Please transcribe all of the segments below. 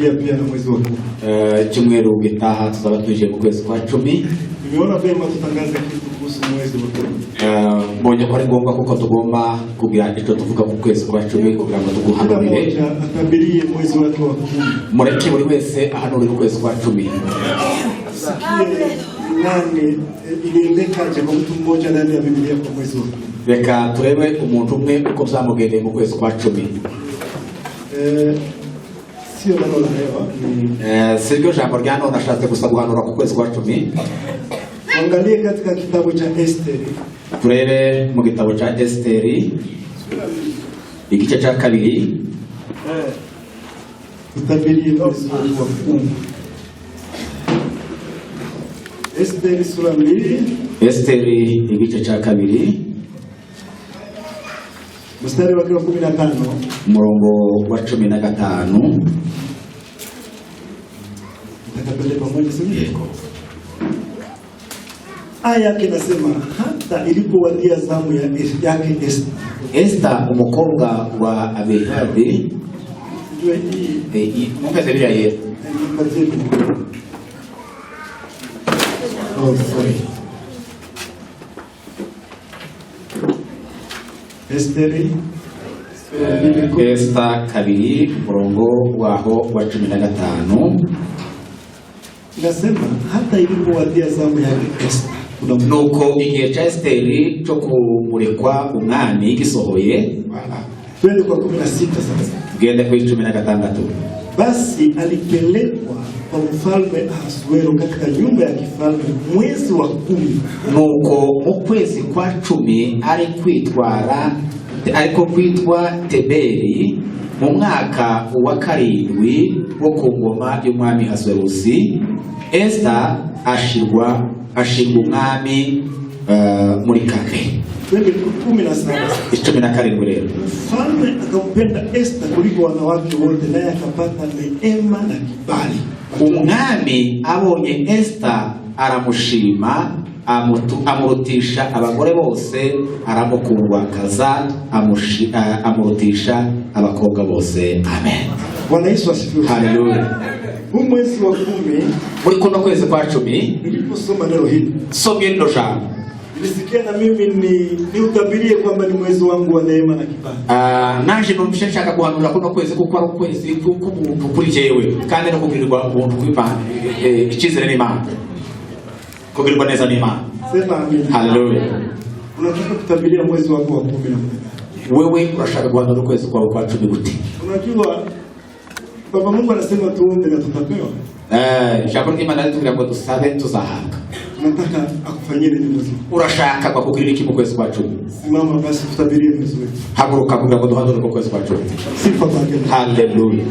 Pia na mwezi wa 10. Icyumweru gitaha tuzaba twinjiye mu kwezi kwa 10. Nimeona vyema tutangaze kitu kuhusu mwezi wa 10. Mbonye ko ari ngombwa kuko tugomba kugira icyo tuvuga ku kwezi kwa 10 kugira ngo Kila tuguhanurire. mmoja atabirie mwezi wake wa 10. Mureke buri wese ahanurire ukwezi kwa 10. Sikie nani iliendekaje kwa mtu mmoja ndani ya Biblia kwa mwezi wa 10. Reka turebe umuntu umwe uko byamugendeye mu kwezi kwa 10. Sio neno la hewa, ni Si ryo jambo rya none, ashatse gusa guhanura ku kwezi kwa 10. Tuangalie katika kitabu cha Esteri. Turebe mu gitabo cya Esiteri igice cya 2. Tutabirie mwezi wa 10. Esteri sura 2. Esiteri igice cya 2. Mstari wake wa 15. Umurongo wa 15. Tutakapele pamoja, si ndio? Aya yake inasema, hata ilipowadia zamu yake Esther. Esita umukobwa wa Abihadi. Sijue hii. Mumpeze biriya yera. Nipatie Biblia. Oh, sorry. Esteri sura 2. Esita 2, umurongo waho wa 15. Inasema, hata ilipowadia zamu yake Esther. Kuna Nuko igihe cya Esiteri cyo kumurikwa umwami gisohoye. Voilà. Twende kwa 16 sasa. Tugende kuri 16. Basi alipelekwa kwa mfalme Ahasuero katika nyumba ya kifalme mwezi wa 10. Nuko mu kwezi kwa 10 ari kwitwara ariko kwitwa Teberi mu mwaka wa 7 wo ku ngoma y'umwami Ahasuwerusi, Esita ashirwa ashirwa umwami muri kane. Twende 17. 17 rero. Mfalme akampenda Esther kuliko wanawake wote, naye akapata neema na kibali. Umwami abonye Esita aramushima, amurutisha abagore bose, aramukundwakaza, amurutisha abakobwa bose. Amen. Bwana Yesu asifiwe. Haleluya. Huu mwezi wa 10, Muri kuno kwezi kwa 10, niliposoma neno hili, somye rino jambo, nilisikia na mimi ni utabirie kwamba ni mwezi wangu wa neema na kibali. Naje numvise nshaka guhanura kuno kwezi kuko ari ukwezi k'ubuntu kuri jewe kandi no kugirirwa ubuntu kw'Imana, icyizere n'Imana, kugirirwa neza n'Imana. Sema amina. Haleluya. Unataka kutabiria mwezi wako wa 10 namna gani? Wewe urashaka guhanura ukwezi kwawe kwa 10 gute? Unajua Baba Mungu anasema tuombe na tutapewa. Ijambo ry'Imana ritubwira ngo dusabe tuzahabwa. Unataka akufanyie nini mwezi huu? Urashaka ngo akugirire iki mu kwezi kwa 10? Simama basi tutabirie mwezi wetu. Haguruka kugira ngo duhanure ku kwezi kwa 10. Sifa kwake. Haleluya.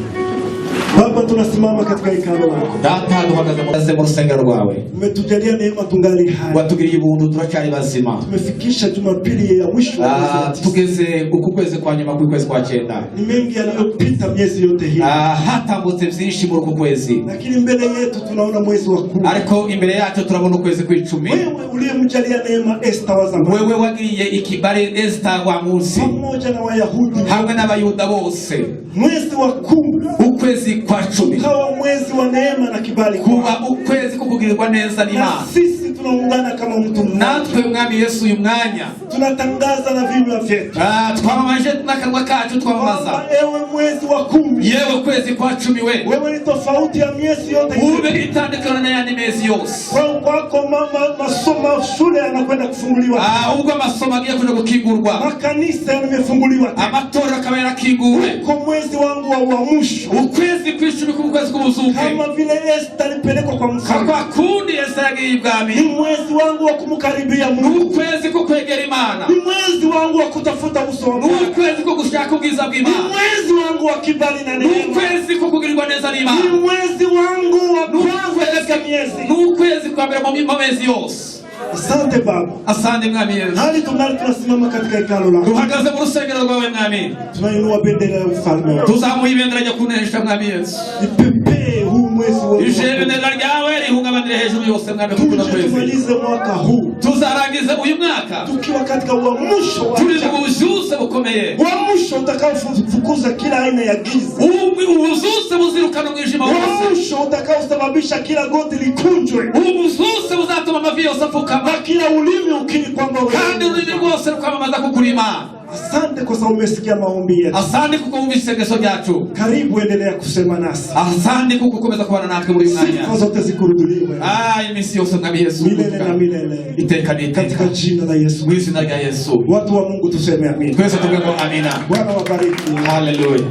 Baba, tunasimama katika hekalu lako. Data, duhagaze mu rusengero rwawe. Umetujalia neema tungali hai. Watugiriye ubuntu turacyari bazima. Tumefikisha Jumapili ya mwisho wa mwezi wa 9. Tugeze uku kwezi kwa nyuma kw'ukwezi kwa 9. Ni mengi yaliyopita miezi yote hii. Hatambutse byinshi muri uku kwezi. Lakini mbele yetu tunaona mwezi wa 10. Ariko imbere yacu turabona ukwezi kw'icumi. Wewe uliyemjalia neema Esther wa zamani Wewe wagiriye ikibare Esita wa munsi pamoja na Wayahudi, hamwe n'Abayuda bose, mwezi wa 10 ukwezi kwa 10 ukawa mwezi wa neema na kibali kuba ukwezi ko kugirirwa neza na n'Imana. sisi tunaungana kama mtu mmoja, Natwe Mwami Yesu uyu mwanya, tunatangaza na vinywa vyetu twamamaje n'akanwa kacu, twamamaza, kwamba ewe mwezi wa 10, yewe kwezi kwa 10 we, wewe ni tofauti ya miezi yote. ube itandukano n'ayandi mezi yose. Kwako mama masomo shule yanakwenda kufunguliwa, Ubwo amasomo agiye kuja gukingurwa, makanisa yamefunguliwa tena. Amatorero akaba yarakinguwe. Kwa mwezi wangu wa uamsho, Ukwezi kw'icumi k'ukwezi k'ubuzuke, kama vile Esther alipelekwa kwa mfalme, kwa kundi Esita yagiye ibwami, ni mwezi wangu wa kumkaribia ni Mungu, ukwezi ko kwegera Imana, ni mwezi wangu wa kutafuta uso wa ni Mungu, ukwezi ko gushaka ubwiza ni bw'Imana, mwezi wangu wa kibali na ni neema, ukwezi ko kugirirwa neza ni n'Imana, mwezi wangu wa kwanza katika miezi. ni ukwezi kwa mbere mu mezi yose. Asante Baba. Asante Mwami Yesu. Hali tungali tunasimama katika hekalu lako, Duhagaze mu rusengero rwawe Mwami. Tunainua bendera ya ufalme wako. Tuzamuye ibendera ryo kunesha Mwami Yesu. Ipepee huu mwezi wote Ije wa ibendera ryawe rihungabanire hejuru yose Mwami kuko tuje kwezi. Tumalize mwaka huu Tuzarangiza uyu mwaka tukiwa katika uamsho wa turi mu ajabu. bubyutse bukomeye. Uamsho utakaofukuza kila aina ya giza, Ububyutse buzirukana umwijima wose. Uamsho utakaosababisha kila goti likunjwe Ububyutse buzatuma amavi yose apfukama na kila ulimi ukiri kwamba wewe. Kandi ururimi rwose rukamamaza ko uri Imana. Asante kwa sababu umesikia maombi yetu. Asante kuko wumva isengesho ryacu. Karibu, endelea kusema nasi. Asante kuko ukomeza kubana natwe muri uyu mwanya. Sifa zote zikuruduliwe Ah, iminsi yose Mwami Yesu milele na milele, iteka n'iteka katika jina la Yesu. Mu izina rya Yesu. Watu wa Mungu, tuseme amina. Twese tuvuge ngo amina. Bwana wabariki. Haleluya.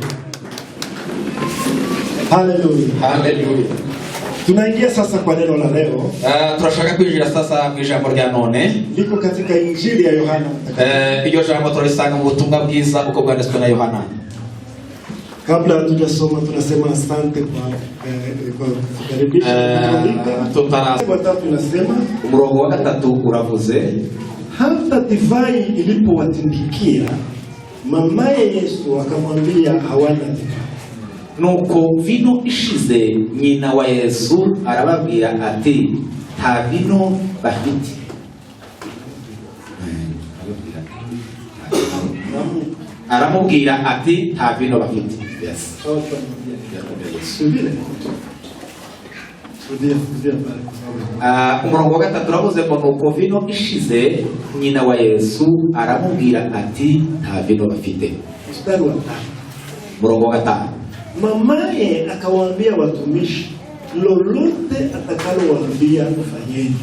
Haleluya. Haleluya. Tunaingia sasa kwa neno la leo, Ah, turashaka kwinjira sasa mu ijambo rya none. Liko katika Injili ya Yohana Mtakatifu. Eh, iryo jambo turarisanga mu butumwa bwiza uko bwanditswe na Yohana. Kabla hatujasoma, tunasema asante kwa kutukaribisha, kutualika. Tutara Watatu inasema, umurongo wa gatatu uravuze, hata divai ilipowatindikia, mamaye Yesu akamwambia, hawana divai. Nuko vino ishize nyina wa Yesu arababwira ati nta vino bafite. Aramubwira ati nta vino bafite, yes. Si vile? Rudia, rudia pale kwa sababu Ah, umurongo wa gatatu uravuze ngo nuko vino ishize nyina wa Yesu aramubwira ati nta vino bafite. Mstari wa tatu. Umurongo wa gatanu. Mamaye akawaambia watumishi, lolote atakalowaambia fanyeni.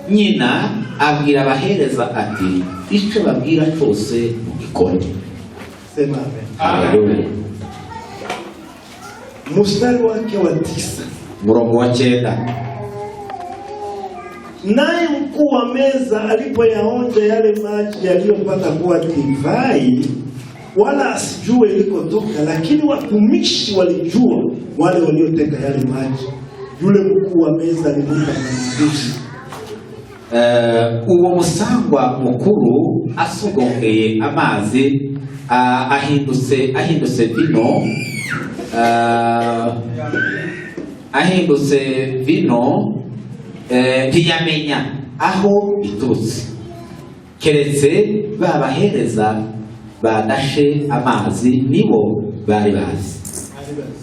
Nyina abwira abahereza ati icyo babwira cyose mugikore. Sema amen. Haleluya. Mstari wake wa tisa. Umurongo wa cyenda. Naye mkuu wa meza alipoyaonja yale maji yaliyopata kuwa divai, wala asijue ilikotoka, lakini watumishi walijua, wale walioteka yale maji, yule mkuu wa meza alimwita bwana. Eh, uwo musangwa mukuru asogongeye amazi ah, ahindutse vino ah, ahindutse vino eh, ntiyamenya aho biturutse keretse babahereza badashe amazi nibo bari bazi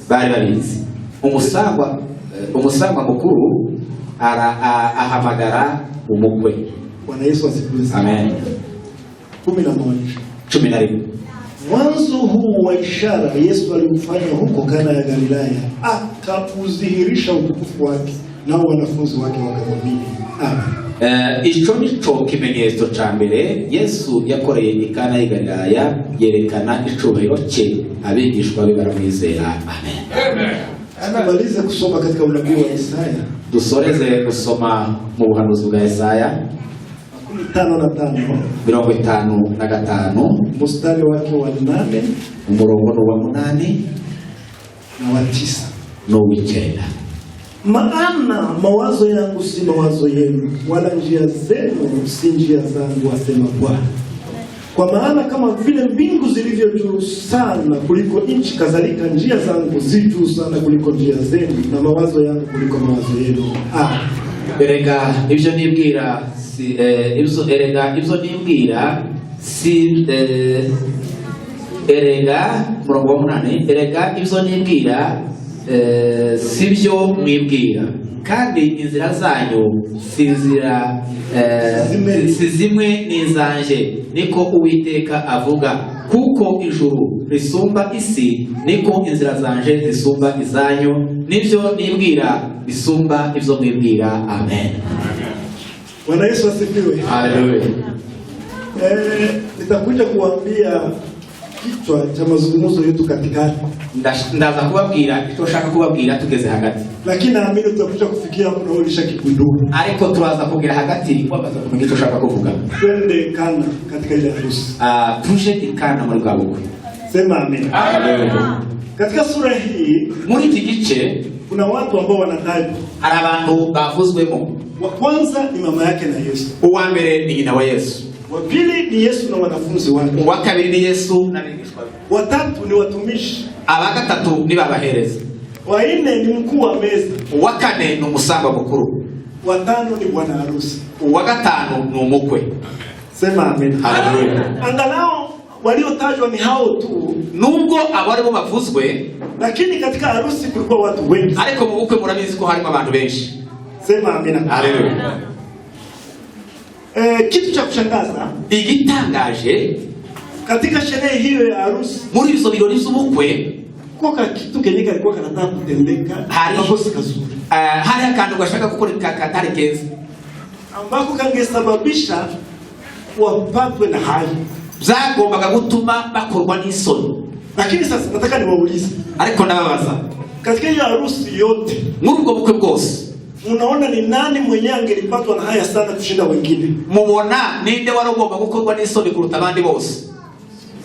bari babizi. Umusangwa eh, umusangwa mukuru ahamagara umukwe. Bwana Yesu asifiwe sana. Amen. 11. 11. Mwanzo huu wa ishara Yesu aliufanya huko Kana ya Galilaya, akaudhihirisha utukufu wake, nao wanafunzi wake wakamwamini. Amen. Eh, ico nico kimenyetso ca mbere Yesu yakoreye i Kana y'i Galilaya yerekana icubahiro cye abigishwa be baramwizera. Amen. Tumalize kusoma katika unabii wa Isaya Dusoreze gusoma mu buhanuzi bwa Yesaya 55, 55, mstari wake wa 8 umurongo ni uwa munani na wa 9. N'uw'icyenda. Maana mawazo yangu si mawazo yenu, wala njia zenu si njia zangu, asema Bwana. Kwa maana kama vile mbingu zilivyo juu sana kuliko nchi, kadhalika njia zangu zi juu sana kuliko njia zenu, na mawazo yangu kuliko mawazo yenu. Ah. Erega ibyo nibwira si eh, ibyo erega ibyo nibwira si eh, erega murongo wa munani erega ibyo nibwira eh, si byo mwibwira kandi inzira zanyu si inzira eh, Zimwe. si zimwe n'izanjye niko Uwiteka avuga. Kuko ijuru risumba isi niko inzira zanje zisumba izanyu n'ibyo nibwira bisumba ibyo mwibwira. Amen. Bwana Yesu asifiwe. Haleluya. Nitakuja kuambia kichwa cha mazungumzo yetu katikati, Ndaza kubabwira icyo nshaka kubabwira tugeze hagati. Lakini naamini tutakuja kufikia hapo na wewe ulishakigundua. Ariko turaza kugera hagati wamaze kumenya icyo ushaka kuvuga. Twende Kana katika ile harusi. Ah, tuje i Kana muri bwa bukwe. Sema amen. Haleluya. Katika sura hii Muri iki gice kuna watu ambao wanatajwa. Hari abantu bavuzwemo. Wa kwanza ni mama yake na Yesu. Uwa mbere ni nyina wa Yesu. Wa pili ni Yesu na wanafunzi wake. Uwa kabiri ni Yesu n'abigishwa be. Wa tatu ni watumishi. Aba gatatu ni babahereza. Wa nne ni mkuu wa meza. Uwa kane ni umusangwa mukuru. Wa tano ni bwana harusi. Uwa gatanu ni umukwe. Sema amen. Haleluya. Angalau waliotajwa ni hao tu, Nubwo abo aribo bavuzwe, lakini katika harusi kulikuwa watu wengi. Ariko mu bukwe murabizi ko harimo abantu benshi. Sema amina. Haleluya. Kitu cha kushangaza Igitangaje, katika sherehe hiyo ya harusi, muri izo birori z'ubukwe, kwa kitu kenye kalikuwa kanataka kutendeka ambako si kazuri, hari akantu gashaka gukora katari keza, ambako kangesababisha wapatwe na haya. Byagombaga gutuma bakorwa n'isoni. Lakini sasa nataka niwaulize, Ariko ndababaza, katika hiyo harusi yote, muri ubwo bukwe bwose, unaona ni nani mwenyewe angelipatwa na haya sana kushinda wengine? Mubona ninde wari ugomba gukorwa n'isoni kuruta abandi bose?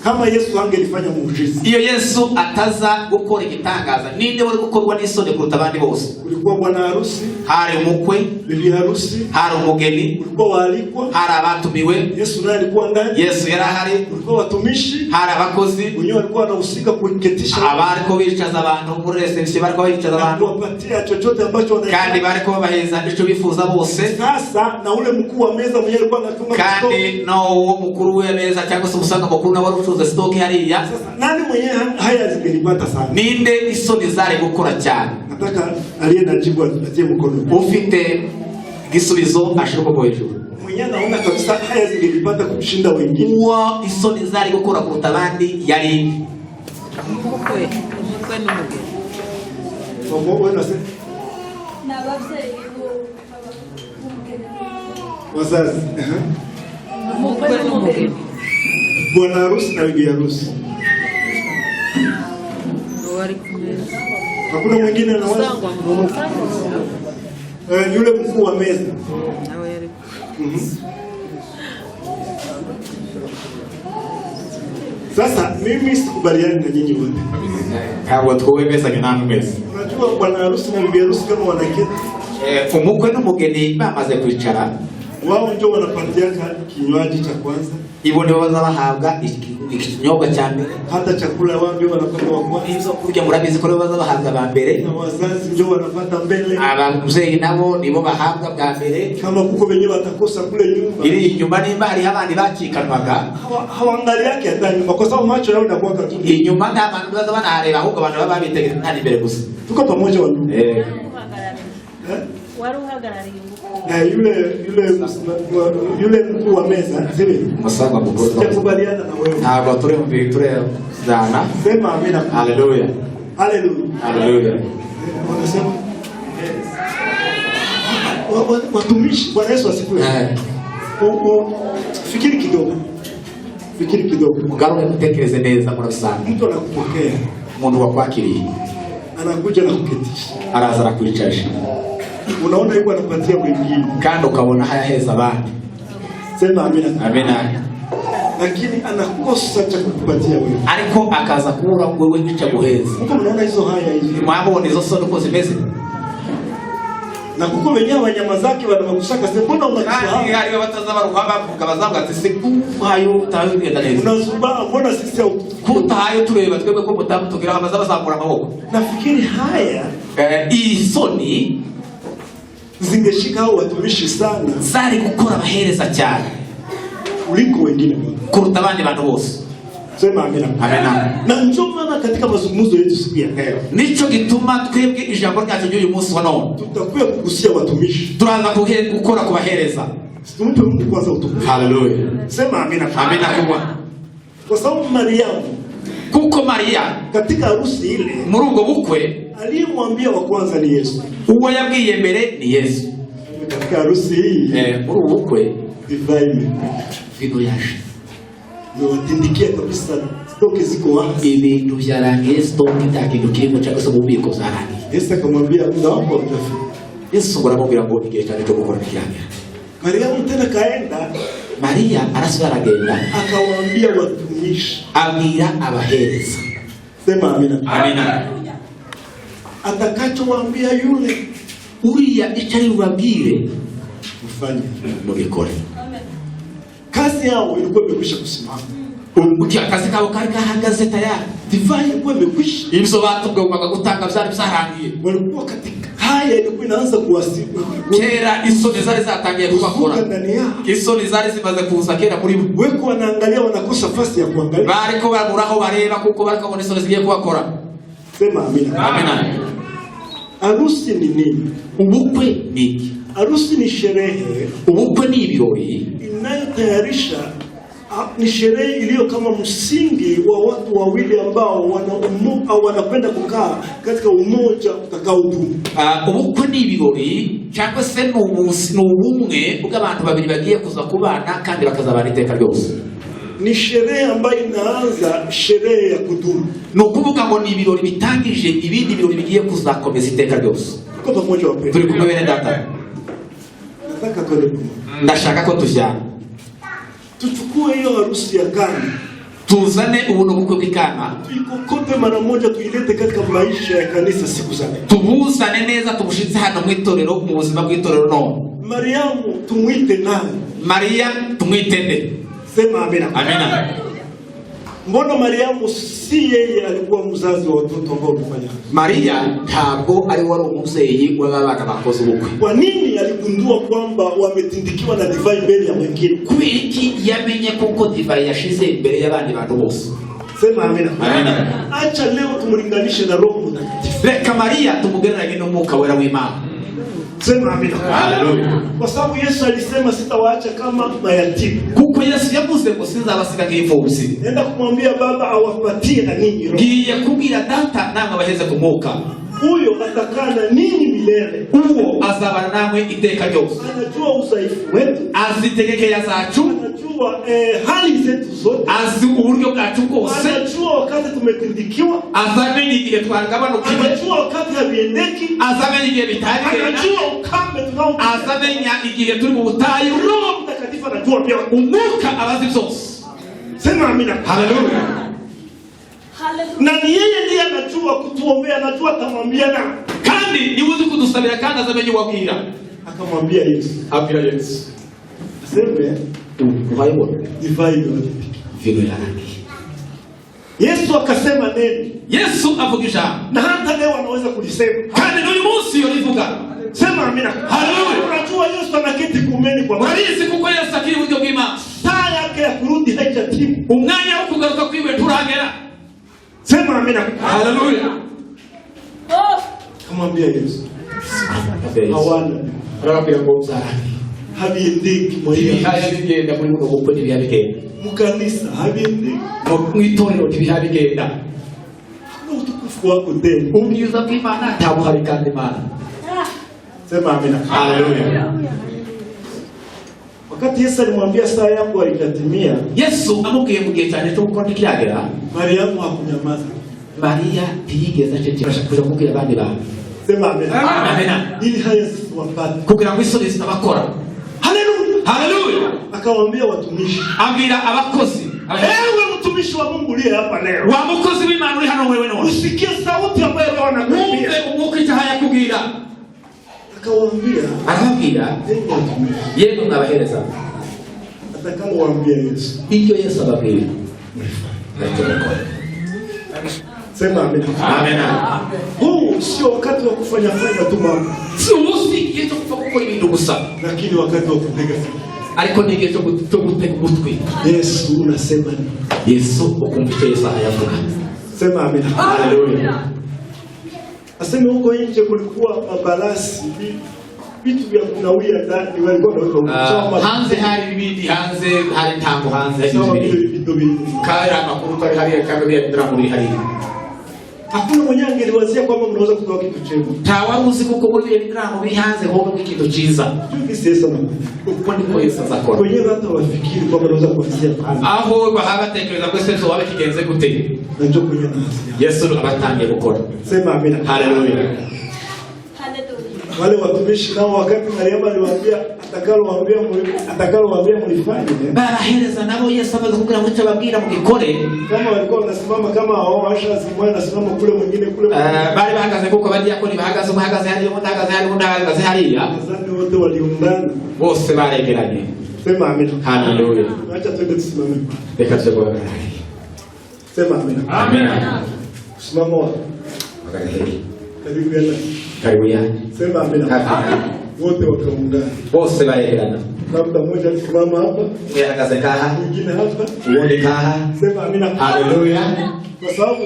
Kama Yesu angelifanya muujiza, Iyo Yesu ataza gukora igitangaza, ninde wari gukorwa n'isoni kuruta abandi bose? Kulikuwa bwana harusi, Hari umukwe, bibi harusi, hari umugeni, kulikuwa waalikwa, hari abatumiwe. Yesu naye alikuwa ndani, Yesu yari ahari. Kulikuwa watumishi, Hari abakozi, wenyewe walikuwa wanahusika kuketisha abariko bicaza abantu muri reception, bariko bicaza na abantu, kuwapatia chochote ambacho kandi wanahitaji. bariko babaheza ico bifuza bose. Sasa na ule mkuu wa meza mwenyewe alikuwa anatunga Kandi no uwo mukuru w'ameza cyangwa se umusanga mukuru nawe wari ucuruza stock hariya. Sasa nani mwenyewe haya zingelipata sana? Ninde isoni zari gukora cyane? Nataka aliye na jibu atie mkono. Ufite igisubizo ashire ukuboko hejuru. Mwenyewe anaona kabisa haya zingelipata kushinda wengine. Uwo isoni zari gukora kuruta abandi yari Umukwe, umukwe n'umugeni. Wewe unasema Ni ababyeyi b'umugeni. Wazazi. Aha. Umukwe n'umugeni. Bwana harusi na bibi harusi. Uwo ari ku meza. Hakuna mwingine anawaza? Usangwa mukuru. Yule mkuu wa meza. Nawe yari Sasa mimi sikubaliani na nyinyi wote. Ntabwo twemezanya namwe mwese. Unajua bwana harusi na bibi harusi kama wanaketi, Umukwe n'umugeni bamaze kwicara, wao ndio wanapatiaka kinywaji cha kwanza, ibo nibo baza bahabwa ikinyobwa cya mbere. Hata chakula wao ndio wanapata wa kwanza, Ibyo kurya murabizi ko nibo baza bahabwa ba mbere. Na wazazi ndio wanapata mbele. Ababyeyi nabo nibo bahabwa bwa mbere. Kama kuko wenyewe watakosa kule nyumba, Iri inyuma nimba hariho abandi bacikanwaga, hawaangali yake hata nyuma, kwa sababu macho yao inakuwa tu. Inyuma nta bantu baza banahareba, ahubwo abantu baba bitegereza hano imbere gusa. Tuko pamoja wandugu. Eh. Eh? Wari uhagarariye ubukwe. Na yule mkuu wa meza, sivyo? Umusangwa mukuru. Sijakubaliana na wewe. Ntabwo turi mu bintu turezana. Sema amina. Haleluya. Haleluya. Haleluya. Wanasema watumishi, Bwana Yesu asifiwe. Fikiri kidogo. Fikiri kidogo. Mugaruke mutekereze neza murabisanga. Mtu anakupokea, Umuntu wakwakiriye anakuja na kuketisha. Araza arakwicaje. Unaona yuko anapatia mwingine. Kandi ukabona hayaheza abandi. Sema amina. Amina. Lakini anakosa cha kukupatia wewe. Ariko akaza kubura wewe icyo aguheza. Huko mnaona hizo haya hizo. Mwabona izo soni uko zimeze. Na kuko wenyewe wanyama zake wanakusaka sasa, mbona Kandi unakusahau? hariho abataza baruha bavuga bazavuga ati se kuhayo utahayo ugenda neza. Unazubaa, mbona sisi au Kutahayo tureba twebwe ko mutamu tugira abaza bazamura amaboko. Nafikiri haya Iyi soni zingeshika hao watumishi sana zari gukora abahereza cyane kuliko wengine wote. Kuruta abandi bantu bose. Sema amina. Amina. Na ndio maana katika mazungumzo yetu siku ya leo Nico gituma twebwe ijambo ryacu ry'uyu munsi wa none tutakuya kugusia watumishi. Turaza gukora kubahereza. Tumpe Mungu kwanza utukufu. Haleluya. Sema amina. Amina kubwa. Kwa sababu Mariamu Kuko Mariya katika harusi ile muri ubwo bukwe aliyemwambia wa kwanza ni Yesu. Uwo yabwiye mbere ni Yesu. Katika harusi hii Muri ubu bukwe divai imekwisha. Vino yaje. Niwatindikia kabisa stoki ziko wazi. Ibintu byarangiye, stoki nta kintu kirimo cyangwa se mu bubiko byarangiye. Yesu akamwambia muda wako haujafika. Yesu ngo aramubwira ngo igihe cyanjye cyo gukora ntikiragera. Mariamu tena kaenda Mariya arasubira aragenda akawaambia watumishi. Abwira abahereza. Sema amina. Amina. Atakachowaambia yule Uriya icyo ari bubabwire Mfanye. Mubikore. Kazi yao ilikuwa imekwisha kusimama. Akazi kabo kari gahagaze tayari. Divai ilikuwa imekwisha. Ibyo batugombaga gutanga byari byarangiye. Walikuwa katika haya ilikuwa inaanza kuwasi Kera isoni zari zatangiye kubakora. kuzuka ndani yao. Isoni zari zimaze kuza kera muri bo. Weko wanaangalia wanakosa fasi ya kuangalia. Bariko barabura aho bareba kuko bariko babona isoni zigiye kubakora. Sema amina. Amina. Harusi ni nini? Ubukwe ni iki? Harusi ni sherehe Ubukwe ni ibirori inayotayarisha ni sherehe iliyo kama msingi wa watu wawili ambao wana au wanakwenda kukaa katika umoja utakaodumu. Ah, ubukwe ni ibirori cyangwa se ni ni ubumwe bw'abantu babiri bagiye kuza kubana kandi bakazabana iteka ryose. Ni sherehe ambayo inaanza sherehe ya kudumu. Ni ukuvuga ngo ni ibirori bitangije ibindi birori bigiye kuzakomeza iteka ryose. Tuko pamoja wapendwa? Turi kumwe bene data? Nataka tuende pamoja. Ndashaka ko tujyana. Tuchukue hiyo harusi ya Kana, Tuzane ubu ni ubukwe bw'i Kana, tuikokote mara moja, tuilete katika maisha ya kanisa siku za leo. Tubuzane neza tubushitse hano mu itorero mu buzima bw'itorero none. Mariamu tumwite nani? Mariya tumwite nde? Sema amina. Amina. Mbona Mariamu si yeye alikuwa mzazi wa watoto ambao wamefanya harusi? Mariya ntabwo ari wari umubyeyi w'abana bakoze ubukwe. Kwa nini aligundua kwamba wametindikiwa na divai mbele ya wengine? Kubera iki yamenye kuko divayi yashize imbere y'abandi bantu bose? Sema amina. Amina. Acha leo tumlinganishe na Roho Mtakatifu. Reka Mariya tumugereranye n'umwuka wera w'Imana. Sema amina. Haleluya. Kwa sababu Yesu alisema sitawaacha kama mayatima. Kuko Yesu yavuze ngo sinzabasiga nk'imfubyi. Nenda kumwambia Baba awapatie na ninyi Roho. Ngiye kubwira data namwe abaheze ku mwuka. Huyo atakaa na ninyi milele. Uwo azabana namwe iteka ryose. Anajua udhaifu wetu, Azi integekeya zacu. Anajua hali zetu zote, Azi uburyo bwacu bwose. Anajua wakati tumetindikiwa, Azamenya igihe twagabanukiwe. Anajua wakati haviendeki, Azamenya igihe bitagenda. Anajua ukame tunao. Azamenya igihe turi mu butayu. Roho Mtakatifu anajua pia. Umwuka abazi byose. Sema amina. Haleluya. Na ni yeye ndiye anajua kutuombea, anajua atamwambia na Kandi niwe uzi kudusabira kandi azamenya uwabwira. Akamwambia Yesu, Abwira Yesu, aseme urayibona, divai imewatindikia. Vino yarangiye. Yesu akasema neno, Yesu avuga ijambo, na hata leo anaweza kulisema. Kandi n'uyu munsi yorivuga. Sema amina. Haleluya. Unajua Yesu anaketi kuumeni kwa Baba. Murabizi kuko Yesu akiri iburyo bw'Imana. Saa yake ya kurudi haijatimu. Umwanya wo kugaruka kwiwe nturagera. Sema amina. Haleluya. Kamwambia Yesu, hawana Arababwira ngo byarangiye. haviendeki mwa hii Ntibihaya bigenda muri buno bukwe, ntibihaya bigenda mkanisa, haviendeki. mu itorero, ntibihaya bigenda. Hakuna utukufu wako tena. Ubwiza bw'Imana ntabuhari kandi Imana. Sema amina. Haleluya. Wakati Yesu alimwambia saa yangu haijatimia, Yesu amubwiye mu gihe cyane cyo gukora ntikiragera, Mariamu hakunyamaza. Mariya ntiyigeze aceceka kuja kubwira abandi bantu. Sema amina. Amina. Ili haya zisiwapate. Kugira ngo isoni zitabakora. Haleluya. Haleluya. Akawaambia watumishi, Abwira abakozi, ewe mtumishi wa Mungu uliye hapa leo, wa mukozi w'Imana uri hano wewe none, usikie sauti ambayo Roho anakuambia. wumve umwuka icyo yakubwira. Akawaambia, Arababwira, enyi watumishi, yemwe mwabahereza, atakalowaambia Yesu ibyo Yesu ababwira ntacyo mukora. Sema amina. Amina. Huu sio wakati wa kufanya fanya tu mambo, Si umunsi igihe cyo gupfa gukora ibintu gusa, lakini wakati wa kutega sikio. Ariko ni igihe cyo gutega ugutwi. Yesu, unasema nini? Yesu, ukumva icyo Yesu ayavuga. Sema amina. Haleluya. Aseme huko nje kulikuwa mabalasi, vitu vya kunawia ndani, walikuwa wanaweka huko. Ah, hanze hari ibindi, hanze hari intango, hanze Sawa hari vile ibindi. vitu vingi. Kari amakuru kari hariya cyangwa biriya bidaramu biri hariya. Hakuna mwenye angeliwazia kwamba mnaweza kutoa kitu chema. Nta wari uzi kuko muri biriya bidaramu biri hanze hoba ikintu cyiza. Jinsi Yesu anakuja. Uko niko Yesu azakora. Wenyewe hata wafikiri kwamba naweza kuanzia pale. Aho bahaba batekereza ko ese waba kigenze gute, Na njoo kwenye naanzia. Yesu abatangiye gukora. Sema amina. Haleluya. Haleluya. Wale watumishi nao wakati Mariamu aliwaambia atakalowaambia mlifanye, Babahereza nabo Yesu amaze kubwira ngo icyo ababwira mugikore. Kama walikuwa wanasimama kama hao ushers, mmoja anasimama kule, mwingine kule. Eh, bari bahagaze kuko abadiyakoni bahagaze, umwe ahagaze hariya, undi ahagaze hariya, undi ahagaze hariya. Nadhani wote waliungana. Bose baregeranye. Sema amina. Haleluya. Acha twende tusimame. Reka tuje guhagarara hariya. Sema amina. Amina. Simama wapi? Hagarara heri. Karibu ya nani? Karibu yanyu. Sema amina. Amina. Wote wakaungana. Bose baregerana. Labda mmoja alisimama hapa, Umwe yahagaze ngaha, mwingine hapa. uwundi ngaha. Sema amina. Haleluya. Kwa sababu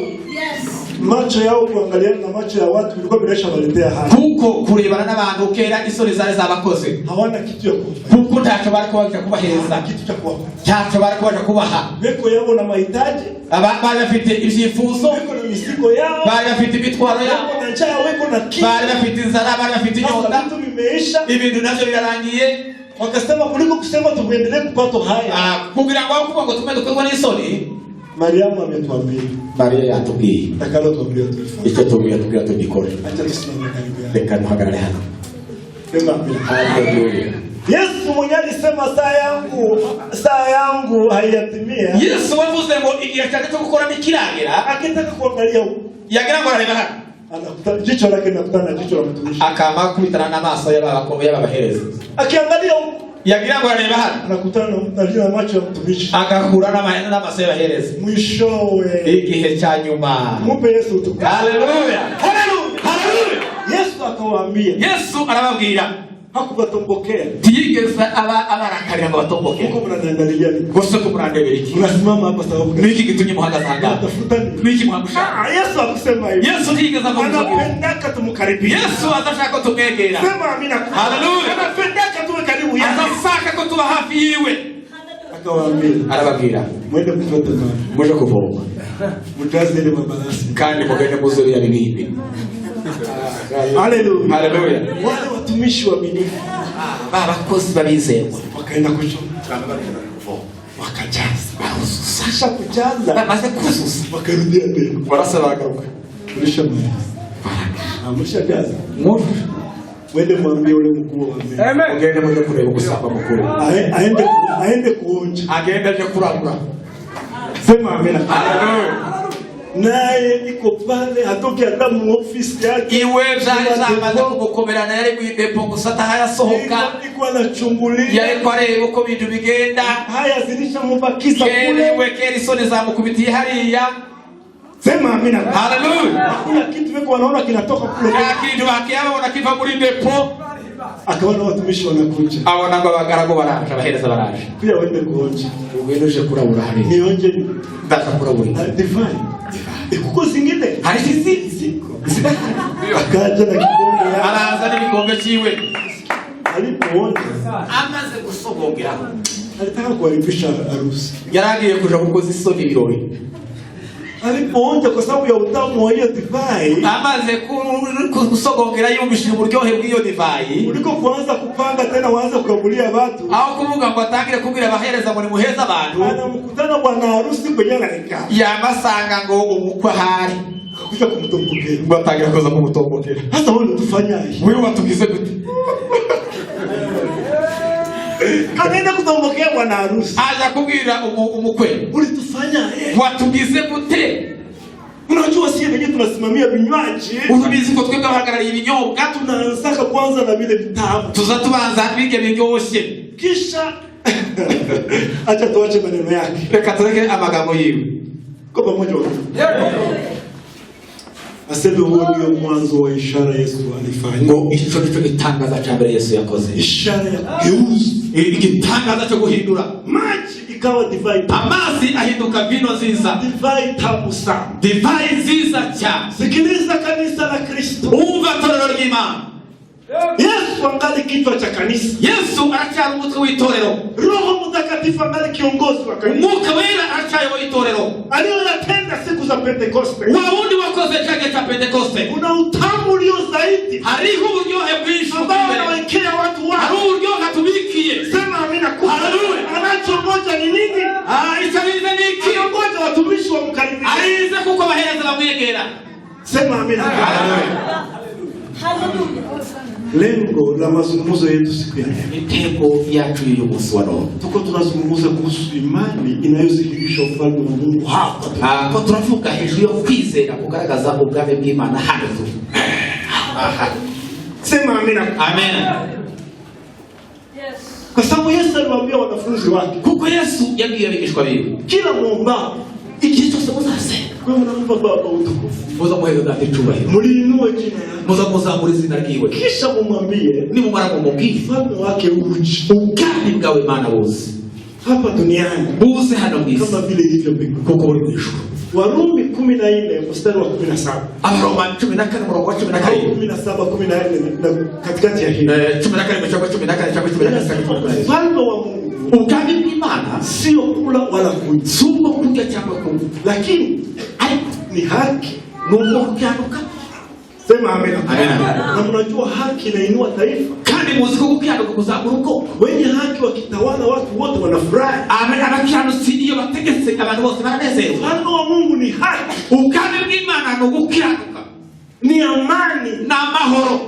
macho yao kuangaliana na macho ya watu vilikuwa vinashawaletea haya. Kuko kurebana n'abantu kera isoni zari zabakoze. Hawana kitu ya kuwafanya. Kuko ntacyo bari kubaja kubahereza. Kitu cha kuwapa. Ntacyo bari kubaja kubaha. Beko yao na mahitaji, Bari bafite ibyifuzo, weko na mizigo yao, bari bafite imitwaro yabo, weko na njaa, weko na kiu. bari bafite inzara, bari bafite inyota. Sasa vitu vimeisha, Ibintu navyo birarangiye. wakasema kuliko kusema tuendelee kupata haya. Ah, kugira ngo aho kuvuga ngo tume dukorwa n'isoni. Mariamu ametuambia Mariya yatubwiye atakalo tuambia tulifanye. icyo tubwira tubwira tugikore. Acha tusimame karibu yake. Reka duhagarare hano. Sema amina. Haleluya. Yesu mwenyewe alisema saa yangu haijatimia. Yesu wavuze ngo igihe cyanjye cyo gukora ntikiragera. Akitaka kuangalia huku, Yagira ngo arareba hano, anakuta jicho lake linakutana na jicho la mtumishi. Akama akubitana n'amaso y'ababahereza. Akiangalia huku, Yagira ngo arareba hano, anakutana na macho ya mtumishi. Agahura n'amaso y'abahereza. Mwishowe Igihe cya nyuma. mupe Yesu utukufu. Haleluya. Haleluya. Haleluya. Yesu akawaambia, Yesu arababwira, hakuwatombokea. Ntiyigeze aba abarakarira ngo batomboke. Huko mnaniangalia nini? Gusa ko murandebera iki? Mnasimama hapa sababu gani? Niki gitumye muhagaze aha ngaha? Mnatafuta nini? Niki muhagushaka? Ah, Yesu hakusema hivyo. Yesu ntiyigeze avuga ibyo. Anapendaka tumkaribie. Yesu azashaka ko tumwegera. Sema amina. Haleluya. Anapendaka tuwe karibu yake. Azashaka ko tuba hafi yiwe. Akawaambia, Arababwira, mwende kuchota maji. Muje kuvoma, Mjaze ile mabalasi. Kandi mugende muzuye biriya bibindi. Haleluya. Haleluya. Wale watumishi waaminifu Ba bakozi babizerwa wakaenda kuchota. Wakajaza. Baruzuza. Kisha kujaza Bamaze kuzuza, wakarudia tena. Barasa baragaruka. Mlishamaliza. Ah, mlishajaza. Mwujuje. Mwende mwambie ule mkuu wa meli. Mugende muje kureba umusamba mukuru. Aende kuonja. Agende aje kurabura. Sema amina. Haleluya. Naye iko pale hatoki hata mu ofisi yake. Iwe byari byamaze kumukomerana, yari mu idepo gusa atahayasohoka. Iko anachungulia. Yariko areba uko ibintu bigenda. Haya zilishamubakiza Kera kule. iwe kera isoni zamukubitiye hariya. Sema amina. Haleluya. Hakuna kitu weko wanaona kinatoka kule. Nta kintu bakiyabona kiva muri depo. Akaona watumishi wanakuja. Abona ngo abagaragu baraje, abahereza baraje. Pia wende kuonja. Ugende uje kurabura hariya. Nionje ni Ndaza kurabura. Divai. E, kuko zingine Hari izindi ziko. Akaja na kikombe yake. Araza n'igikombe cyiwe. Alipoonja Amaze gusogongeraho, alitaka kuharibisha harusi. Yari agiye kuja gukoza isoni ibirori. Alipoonja kwa sababu ya utamu wa hiyo divai, Amaze gusogongera yumvishije uburyohe bw'iyo divayi, kuliko kuanza kupanga tena waanze kukagulia watu, aho kuvuga ngo atangire kubwira abahereza ngo nimuheze abantu, anamkutana bwana harusi kwenye anakaa, yamasanga ngo umukwe ahari, akakuja kumtombokea. Ngo atangira kuza kumutombokera. Sasa wewe unatufanyaje? Wewe watugize gute? Anaenda kutombokea bwana harusi. Aza kubwira umukwe, Ulitufanyaje? Watugize gute? Unajua sie wenyewe tunasimamia vinywaji, Urabizi ko twebwe abahagarariye ibinyobwa, tunaanzaka kwanza na vile vitamu, tuza tubanza birya biryoshye. Kisha acha tuache maneno yake. Reka tureke amagambo yiwe. Kwa pamoja wote. Aseme huo ndio mwanzo wa ishara Yesu alifanya. Ngo icyo nicyo gitangaza cya mbere Yesu yakoze. Ishara ya kugeuza Igitangaza cyo guhindura maji ikawa divai tamu. Amazi ahinduka vino nziza. Divai tamu sana. Divayi nziza cyane. Sikiliza kanisa la Kristo. Umva torero ry'Imana. Yesu angali kichwa cha kanisa. Yesu aracyari umutwe w'itorero. Roho Mtakatifu angali kiongozi wa kanisa. Umwuka Wera aracyayoboye itorero. Aliyoyatenda siku za Pentekoste, Wa wundi wakoze cya gihe cya Pentekoste, kuna utamu ulio zaidi hariho uburyohe bwinshi ambao bw'imbere. anawekea watu Hari wake. uburyohe atubikiye. Sema amina kubwa. Haleluya. Anachongoja ni nini? Ah, icyo arinze ni iki? Anangoja watumishi wamkaribishe. Arinze kuko abahereza bamwegera. Sema amina. Haleluya. Lengo la mazungumzo yetu siku ya leo, Intego yacu y'uyu munsi wa none, tuko tunazungumza kuhusu imani inayodhihirisha ufalme wa Mungu hapa. Ah, ko turavuga hejuru yo kwizera kugaragaza ubwami bw'Imana hano tu. Aha. Sema amina. Amen. Kwa sababu Yesu aliwaambia wanafunzi wake, Kuko Yesu yabwiye abigishwa biwe, kila muomba, igihe cyose muzasenga, kwa hiyo mnampa Baba utukufu, muza muheza Data icubahiro, muliinue jina lake, muza muzamura izina ryiwe, kisha mumwambie nimumara mumubwire ufalme wake uje ubwami bwawe Mana buze hapa duniani buze hano mu isi kama vile ilivyo mbinguni. kuko buri mu ijuru. Warumi 14 mstari wa 17 Abaroma 14 umurongo wa cumi na au karindwi 17 14 na katikati ya hii 17 cyangwa 14 cyangwa 14 cyangwa 14. Ufalme wa Mungu Ubwami bw'Imana sio kula wala kunywa, si ubwo kurya cyangwa kunywa, lakini ariko ni haki. Ni ubwo gukiranuka. Sema amina. Amina. Na mnajua haki inainua taifa. Kandi muzi ko gukiranuka kuzamura ubwoko. Wenye haki wakitawala, watu wote wanafurahi. Abakiranutsi iyo bategetse abantu bose baranezerwa. Ufalme wa Mungu ni haki, Ubwami bw'Imana ni ugukiranuka, ni amani. Ni amahoro.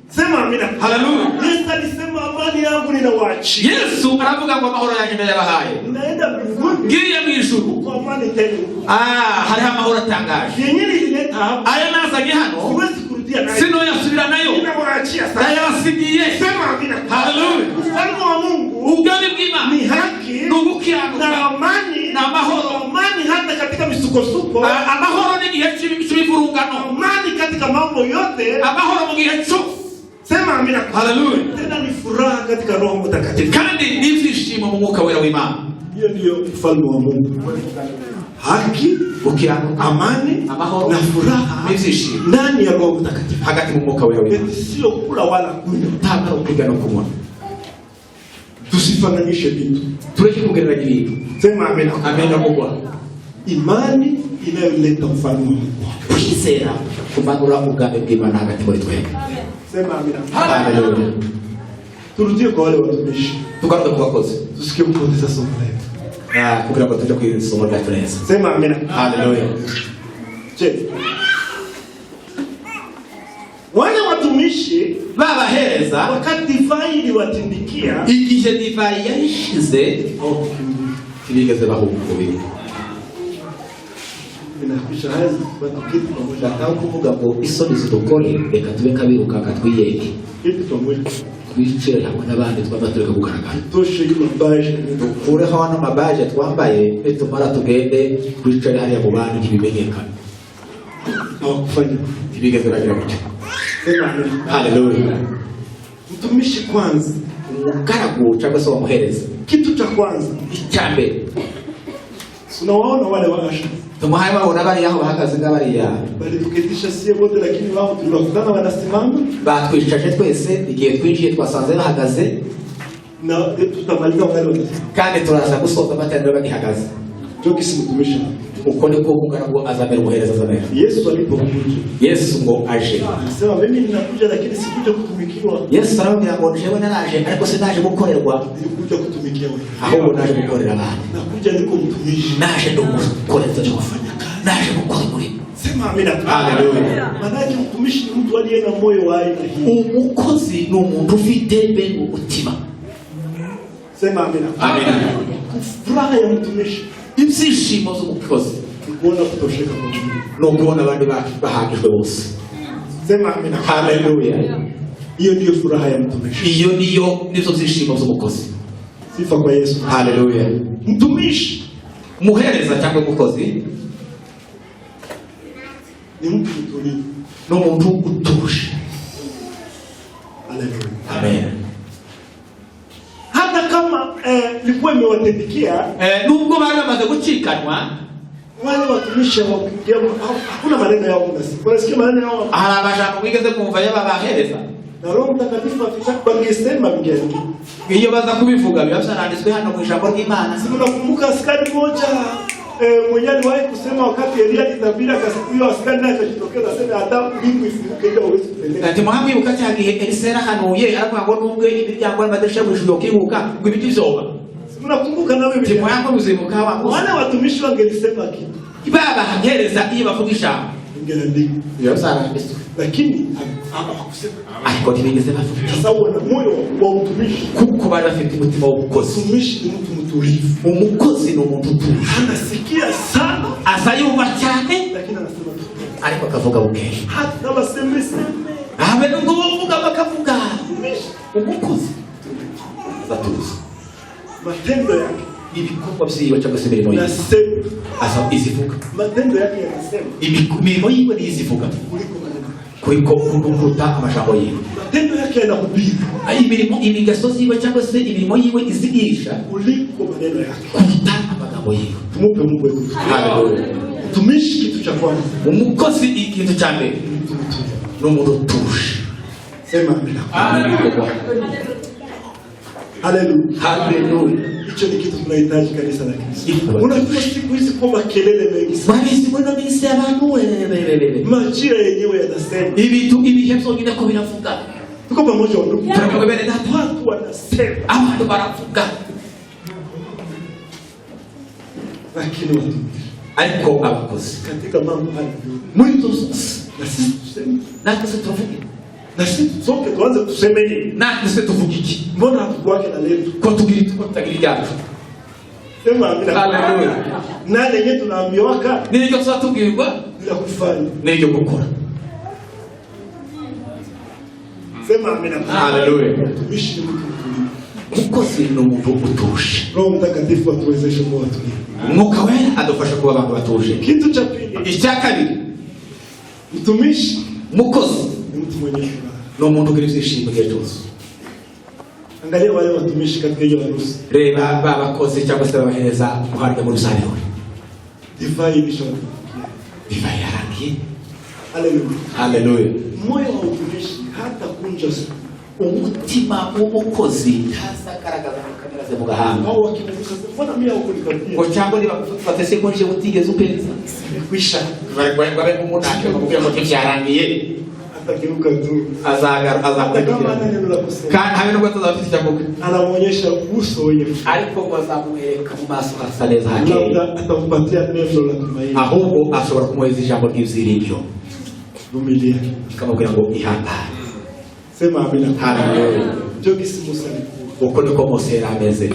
Sema amina. Haleluya. Yesu alisema amani yangu ninawaachia, Yesu aravuga ngo amahoro yanjye ndayabahaye, naenda mbinguni ngiye mu ijuru. kwa amani tele. Ah, hariho amahoro atangaje. Yenyewe ilileta hapa, Aya nazanye hano siwezi kurudia nayo, sinoyasubira nayo, ninawaachia sasa. ndayabasigiye. Sema amina. Haleluya. Ufalme wa Mungu Ubwami bw'Imana ni haki ni ugukiranuka na amani, na amahoro. Amani hata katika misukosuko, Ah, amahoro n'igihe cy'imivurungano, amani katika mambo yote. Amahoro mu gihe cyose. Sema amina. Haleluya. Tena ni furaha katika Roho Mtakatifu. Kandi n'ibyishimo mu Mwuka Wera w'Imana. Hiyo ndiyo ufalme wa Mungu, haki, Gukiranuka, amani amahoro na furaha n'ibyishimo ndani ya Roho Mtakatifu. Hagati mu Mwuka Wera w'Imana. Eti sio kula wala kunywa. Ntabwo ari ukwiga no kunywa. Tusifananishe vitu. Tureke kugereranya ibintu. Sema amina. Amen kugwa. Imani inayoleta ufalme wa Mungu. Kwizera kumanura ubwami bw'Imana hagati muri twebwe. Sema amina. Haleluya. Turudie kwa wale watumishi, Tugaruke ku bakozi, tusikie kupoteza somo letu. Ah, kugira ngo tujye ku isomo ryacu neza. Sema amina. Haleluya. Je, wale watumishi Babahereza, wakati divai iliwatindikia, igihe divayi yayishize, hawakukimbia. Ntibigeze bahunga umubiri. Inakwisha haya watuketi pamoja, Ndashaka kuvuga ngo isoni zidukore, reka tube kabirukanka twiyeke, keti pamoja, twicare hamwe n'abandi twaba tureka kugaragara, toshe hii mabaji, dukureho ano mabaje twambaye, nitumara tugende twicare hariya mu bandi ntibimenyekane. Hawakufanya. Ntibigeze bagira gutyo. Sema amina. Haleluya. Mtumishi kwanza, Umugaragu cyangwa se wamuhereza, kitu cha kwanza, icya mbere, unawaona wale waasha tumuhaye babona bariya aho bahagaze ngabariya, walituketisha sie wote, lakini wao tuliwakutana wanasimama, batwicaje twese, igihe twinjiye twasanze bahagaze, na tutamaliza wangali wanasimama. Kandi turaza gusoza amateraniro bagihagaze. Ndio kisi mtumishi. Uko niko umugaragu azamera, umuhereza azamera. Yesu alipokuja Yesu ngo aje, alisema mimi ninakuja, lakini sikuja kutumikiwa, Yesu arababwira ngo jewe naraje ariko sinaje gukorerwa, nilikuja kutumikia wewe. Ahubwo naje gukorera abandi. Nakuja niko mtumishi. Naje ndi umukoreza, naje gukora umurimo. Sema amina. Haleluya. Maanake mtumishi ni mtu aliye na moyo wa aina hii. Umukozi ni umuntu ufite bene umutima. Sema amina. Amina. Furaha ya mtumishi Ibyishimo by'umukozi ni kuona kutosheka kwa mwingine. Ni ukubona abandi bahagijwe bose. Sema amina. Haleluya. Hiyo ndiyo furaha ya mtumishi. Iyo niyo nibyo byishimo by'umukozi. Sifa kwa Yesu. Haleluya. Mtumishi Umuhereza cyangwa umukozi ni mtu mtulivu. Ni umuntu utuje. Haleluya. Amen. Hata kama ilikuwa imewatindikia, Nubwo bari bamaze gucikanwa, wale watumishi hawakuingia, hakuna maneno yao unasikia. Unasikia maneno yao hari amajambo mwigeze mwumva y'ababahereza? Na Roho Mtakatifu akitaka wangesema vingeandikwa. Iyo baza kubivuga biba byaranditswe hano mu ijambo ry'Imana. Si mnakumbuka askari mmoja mwenye aliwahi kusema wakati Elia alitabiri, akasema huyo askari naye akajitokeza aseme hata mbingu ifunguke ndio hawezi kutendeka. Ati muhamwibuka cya gihe Elisa yarahanuye aravuga ngo nubwo imiryango n'amadirisha yo mu ijuru yokinguka ngo ibiti vyoba. Si mnakumbuka nawe Ati Biblia? muhamwe muzibuka wa Wale watumishi wangelisema kitu babahereza iyo bavuga ijambo ingeandikwa. biba byaranditswe. Lakini hawakusema. Ariko ntibigeze bavuga. Kwa sababu wana moyo wa utumishi. Kuko bari bafite umutima w'ubukozi. Mtumishi ni mtu mtulivu. Umukozi ni umuntu utuje. Anasikia sana aza yumva cyane, lakini anasema tu. Ariko akavuga bukeya. Hata baseme seme. Habe nubwo bavuga bakavuga. Mtumishi Umukozi azatuza. Matendo yake Ibikorwa vyiwe cyangwa se imirimo yiwe nasema. Aza izivuga. Matendo yake yanasema Imirimo yiwe niyo izivuga kuliko maneno yake. Kuliko kuruta amajambo yiwe. Matendo yake yanahubiri Imirimo imigeso ziwe cyangwa se imirimo yiwe izigisha kuliko maneno yake. Kuruta amagambo yiwe. Tumupe Mungu wetu. Haleluya. Mtumishi, kitu cha kwanza, Umukozi ikintu cya mbere ni mtu mtulivu. Ni umuntu utuje. Sema amina. Haleluya. Haleluya. Hicho ni kitu tunahitaji kanisa la Kristo. Iko. Unajua siku hizi kwa makelele mengi sana. Murabizi muri ino minsi abantu werebebebe. Majira yenyewe yanasema. Ibintu ibihe byonyine ko biravuga. Tuko pamoja ndugu. Turavuga bene data. Watu wanasema, Abantu baravuga, lakini watumishi ariko abakozi katika mambo haya yote, muri ibyo byose, na sisi tuseme, natwe se tuvuge? Na sisi sote tuanze tuseme nini? Natwe se tuvuge iki? Mbona hatukuwake na letu? Ko tugira ko tutagira ibyacu? Sema amina. Haleluya. Na lenye tunaambiwaka N'iryo tuba tubwirwa bila kufanya. N'iryo gukora. Sema amina. Haleluya. Mtumishi ni mtu mtulivu. Umukozi ni umuntu utuje. Roho Mtakatifu atuwezeshe kuwa watulivu. Umwuka wera adufasha kuba abantu batuje. Kitu cha pili, Icya kabiri, mtumishi umukozi ni mtu mwenye furaha. Ni umuntu ugira ibyishimo igihe cyose. Angalia wale watumishi katika hiyo harusi. Reba ba bakozi cyangwa se babahereza muharya muri rusange. Divai ilishawafikia. Divayi yarangiye. Haleluya. Haleluya. Moyo wa utumishi hata kunja sura. Umutima w'umukozi ntazagaragaza ngo kamera ze mu gahanga. Au wakimgusa, mbona mimi hukunikaribia? Ngo cyangwa niba gufata se ko nje utigeze upenza. Imekwisha. Babe nk'umunani bakubwira ngo ntibyarangiye. Atageuka tu. Azagar Hata kama azakurikira hana neno la kusema. Kandi habe nubwo atazaba afite icyo avuga, Anamuonyesha uso wenye furaha. Ariko ngo azamwereka mu maso hasa neza hakeye. Labda atampatia neno la tumaini. Ahubwo ashobora kumuhereza ijambo ry'ibyiringiro. Vumilia. Akamubwira ngo ihangane. Sema amina. Haleluya. Ndio gisi Musa alikuwa. Uko niko Mose yari ameze.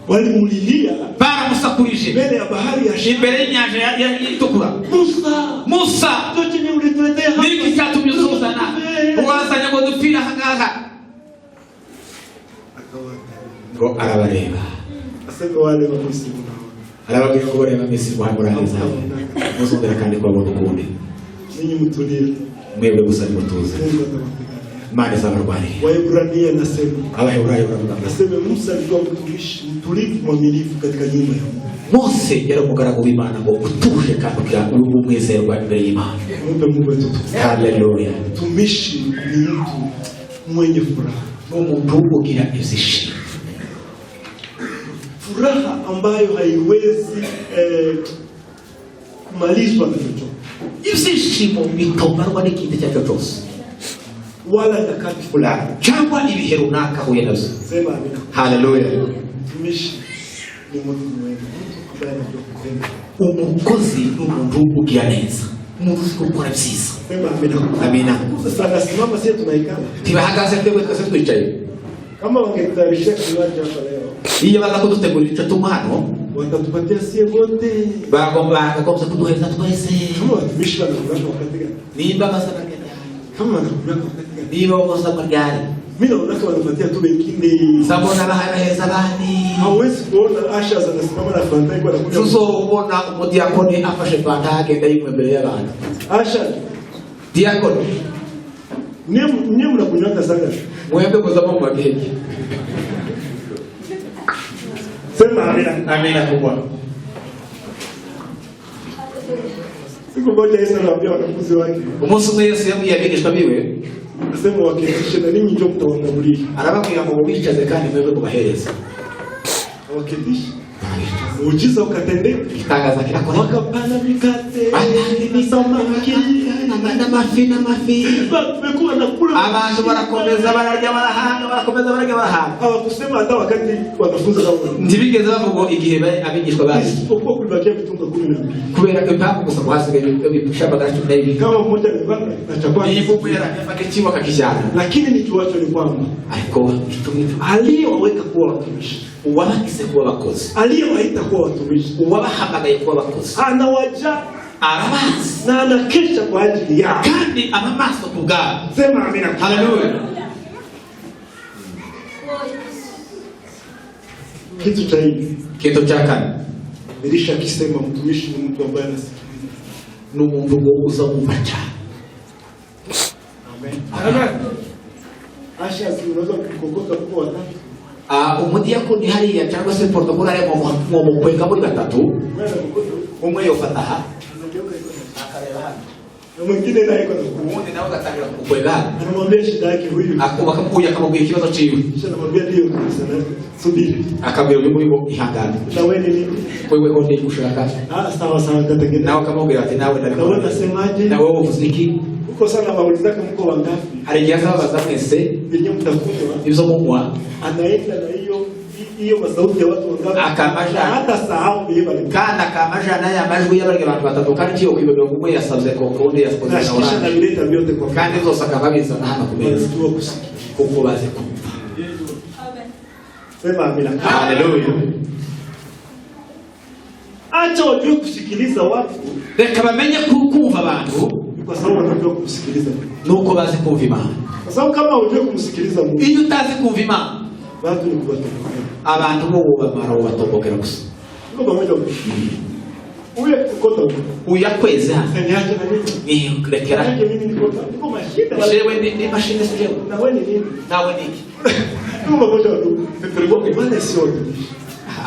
Walimulilia Baramusakurije mbele ya bahari ya Shamu. Imbere y'inyanja itukura. Musa, Musa, ndio chenye ulituletea hapa. Niki cyatumye uzuzana wazanye ngo dupfire aha ngaha? Akawaangalia. Ngo arabareba. Asema wale wa Misri mnaona. Arababwira ngo bareba Misiri murangiza muzongera kandi kubabona ukundi. Ninyi mtulie. Mwebwe gusa nimutuze. Mungu atawapigania. Imana izabarwanirira. Waebrania nasema, Abaheburayo baravuga ngo nasema Musa alikuwa mtumishi mtulivu mwaminifu katika nyumba ya Mungu. Mose yari umugaragu w'Imana ngo utuje kandi ugira umwizerwa imbere y'Imana. Mumpe Mungu wetu utukufu. Haleluya. Mtumishi ni mtu mwenye furaha, Ni umuntu ugira ibyishimo, furaha ambayo haiwezi kumalizwa na chochote ibyishimo bitomarwa n'ikintu icyo ari cyo cyose wala nyakati fulani. Cyangwa ibihe runaka ahuye nabyo. Sema amina. Haleluya. Mtumishi ni mtu mwema, mtu ambaye anajua kutenda. Umukozi ni umuntu ugira neza, umuntu uzi gukora byiza. Sema amina. Amina. Sasa anasimama, sisi tunaikala. Ntibahagaze twebwe twese twicaye. Kama wangetutayarishia kinywaji hapa leo, Iyo baza kudutegurira icyo tunywa hano, watatupatia sie wote. Bagomba bakagombye kuduhereza twese. Kama watumishi wanakulaka wakati gani? Nimba baza barya ryari? Kama wanakulaka wakati gani? Niba baza barya ryari? Mimi naona wanapatia tu wengine. Zabona bahereza abandi. Hauwezi kuona ushers anasimama na Fanta iko anakunywa. Tuzobona umudiyakoni afashe fanta agenda yinywa imbere y'abantu. Usher, Diyakoni, nyie mnakunywaka sana. Mwebwe muzamo mu magenge. Sema amina. Amina kubwa. Siku moja Yesu anawaambia wanafunzi wake, Umunsi umwe Yesu yabwiye abigishwa biwe, asema waketishe na ninyi ndio mtawaangalia. Arababwira ngo mubicaze kandi mwebwe mubahereze. Waketishe. Muujiza ukatendeka. Igitangaza kirakoreka. Wakapana mikate Batanga na samaki. N'amafi n'amafi. Tumekuwa nakula. Abantu barakomeza bararya barahaga, barakomeza bararya barahaga. Hawakusema hata wakati wanafunzi kama Ntibigeze bavuga igihe abigishwa baje. Isipokuwa kulibakia vitunga 12. Kubera ko impamvu gusa ngo hasigaye ibishabagara 12. Kama mmoja alikuwa na chakula, Niba umwe yarafata ikibo akakijyana. Lakini nijuacho ni kwamba Ariko icyo ngicyo, aliyewaweka kuwa watumishi, uwabagize kuba abakozi, aliyewaita kuwa watumishi, uwabahamagaye kuba abakozi, anawaja arabazi na anakesha kwa ajili yao. Kandi aba maso ku bwabo. Sema amina. Haleluya. Kitu cha hivi, Ikintu cya kane, Elisha akisema mtumishi ni mtu ambaye anasikiliza. Ni umuntu ngo uza wumva cyane. Amen. Asha, si unaweza kukokota mko watatu. Ah, umudiyakoni hariya cyangwa se protokole hariya mwomukwega muri batatu. Wewe unakokota huko, Umwe yofata aha, anageuka iko na akareba hano, na mwingine naye iko na uwundi nawe agatangira kumukwega hano. Anamwambia shida yake huyu. Bakamukuye akamubwira ikibazo ciwe. Kisha anamwambia ndio kabisa na subiri. Akabwira uyu nguyu ngo ihangane. Na wewe ni nini? Wewe ho ndi ushaka. Ah, sawa sawa, nitatengeneza. Nawe akamubwira ati nawe Na wewe ndabikora. unasemaje? Nawe uvuze iki? Uko sana waulizaka mko wangapi? Hari igihe azababaza mwese Yenye mtakunywa. Ibyo munywa. Anaenda na hiyo hiyo masauti ya watu wangapi? Akamasha. Na hata sahau vile bali. Kandi akamajana ya majwi y'abarya abantu batatu kandi kiyo kwibagirwa ngo umwe yasabye coca undi yakoze Na na kisha orange. navileta vyote kwa Kandi zose akaba abizana hano ku meza. Wanajua kusikia. Kuko bazi kumva. Amen. Sema amina. Haleluya. Acha wajue kusikiliza watu Reka bamenye kumva abantu ni kwa sababu wanajua kumsikiliza Mungu. Nuko bazi kumva Imana. Kwa sababu kama hujui kumsikiliza Mungu, Iyo utazi kumva Imana, watu ni kuwatokea. Abantu bo bamara ubatokokera gusa. Tuko pamoja. Uye kukota huko. Uyakweze hano. Niache na mimi. Rekera. Niache mimi niko niko mashida. Jewe ni mashine si jewe. Na wewe ni nini? Nawe ni iki? Tuko pamoja ndugu. Wale sio watumishi.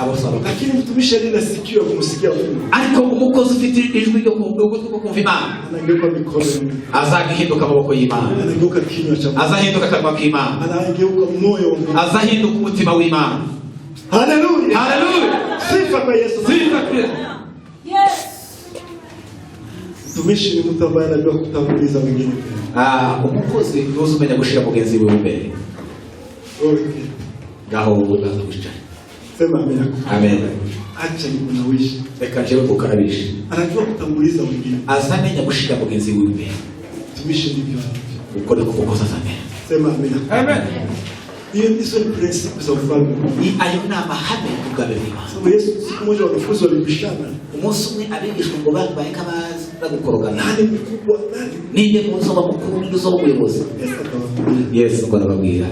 Abo saba. Lakini mtumishi aliye na sikio ya kumsikia Mungu Ariko umukozi ufite ijwi ryo ugutwi ko kumva Imana anageuka mikono ya Mungu. azahinduka amaboko y'Imana, Anageuka kinywa cha Mungu. azahinduka akanwa k'Imana, Anageuka moyo wa Mungu. azahinduka umutima w'Imana. Haleluya. Haleluya. Sifa kwa Yesu. Sifa Kristo. Yes. Mtumishi ni mtu ambaye anajua kutanguliza wengine mbele. Ah, umukozi niwe umenya gushira mugenzi wiwe imbere. Okay. Ngaho uraza wicaye. Sema amina. Amen. Acha nikunawishe. Reka jewe kukarabisha. Anajua kutanguliza wengine. Azamenya gushira mugenzi wiwe imbere. Mtumishi ndivyo alivyo. Uko niko umukozi azamenya. Sema amina. Amen. Hiyo ndizo ni principle za ufalme. Ni ayo ni amahame y'ubwami bw'Imana. Sababu Yesu siku moja wanafunzi walibishana. Umunsi umwe abigishwa ngo bambaye nk'abazi bagukorogana. Nani mkubwa nani? Ninde muzoba mukuru, ninde uzoba umuyobozi? Yesu akawaambia. Yesu ngo arababwira.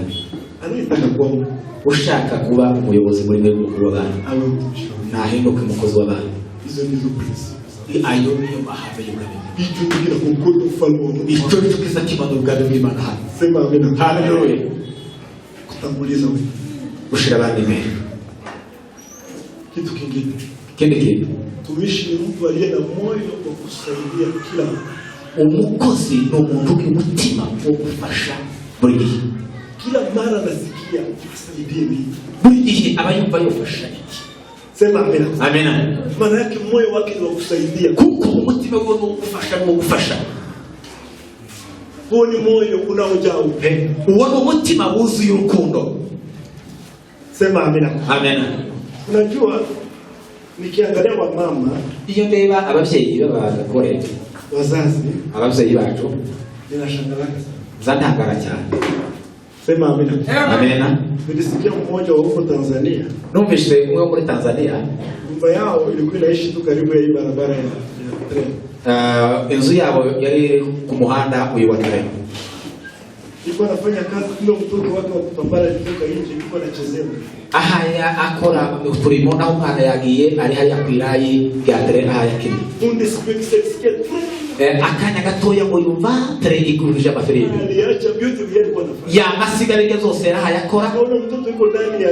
Anayetaka kuwa mkubwa Ushaka kuba umuyobozi muri mwe, mukuru w'abantu, awe mtumishi wa wengine. nahinduke umukozi w'abantu. Hizo ndizo principle. Ayo niyo mahame y'ubwami bw'Imana. Hicho ndicho kinakukuta ufalme wa Mungu. Icyo nicyo kiza kimanura ubwami bw'Imana hano. Sema amina. Haleluya. Kutanguliza wengine. Gushira abandi imbere. Kitu kingine, Ikindi kintu, mtumishi ni mtu aliye na moyo wa kusaidia kila mtu. Umukozi ni umuntu ugira umutima wo gufasha buri gihe. Kila mara anasikia asaidie nini. Buri gihe aba yumva yofasha iki. Sema amina. Amena. Maana yake moyo wake ni wa kusaidia. Kuko umutima we ni uwo gufasha, ni uwo gufasha. Huo ni moyo unaojaa upendo. Uwo ni umutima wuzuye urukundo. Sema amina. Amena. Unajua, nikiangalia wamama, Iyo ndeba ababyeyi b'abagore, wazazi, ababyeyi bacu, ninashangaa sana. Nza ntangara cyane. Sema amina. Amena. Nilisikia mmoja wa huko Tanzania, Numvise umwe wo muri Tanzania, nyumba yao ilikuwa inaishi tu karibu ya hii barabara ya tren. Inzu yabo yari ku muhanda uyu wa tren. Ilikuwa anafanya kazi, kumbe mtoto wake wa kupambana alitoka nje, ilikuwa anachezea. Ahaya akora uturimo naho umwana yagiye ari hariya ku irayi rya tren ahaya akina. Punde siku sikia tren. Akanya gatoya ngo yumva tren iguruje amafirimbi. Aliacha vyote vile alikuwa anafanya. Yamasiga ibyo zose yarahaye akora. Akaona mtoto yuko ndani ya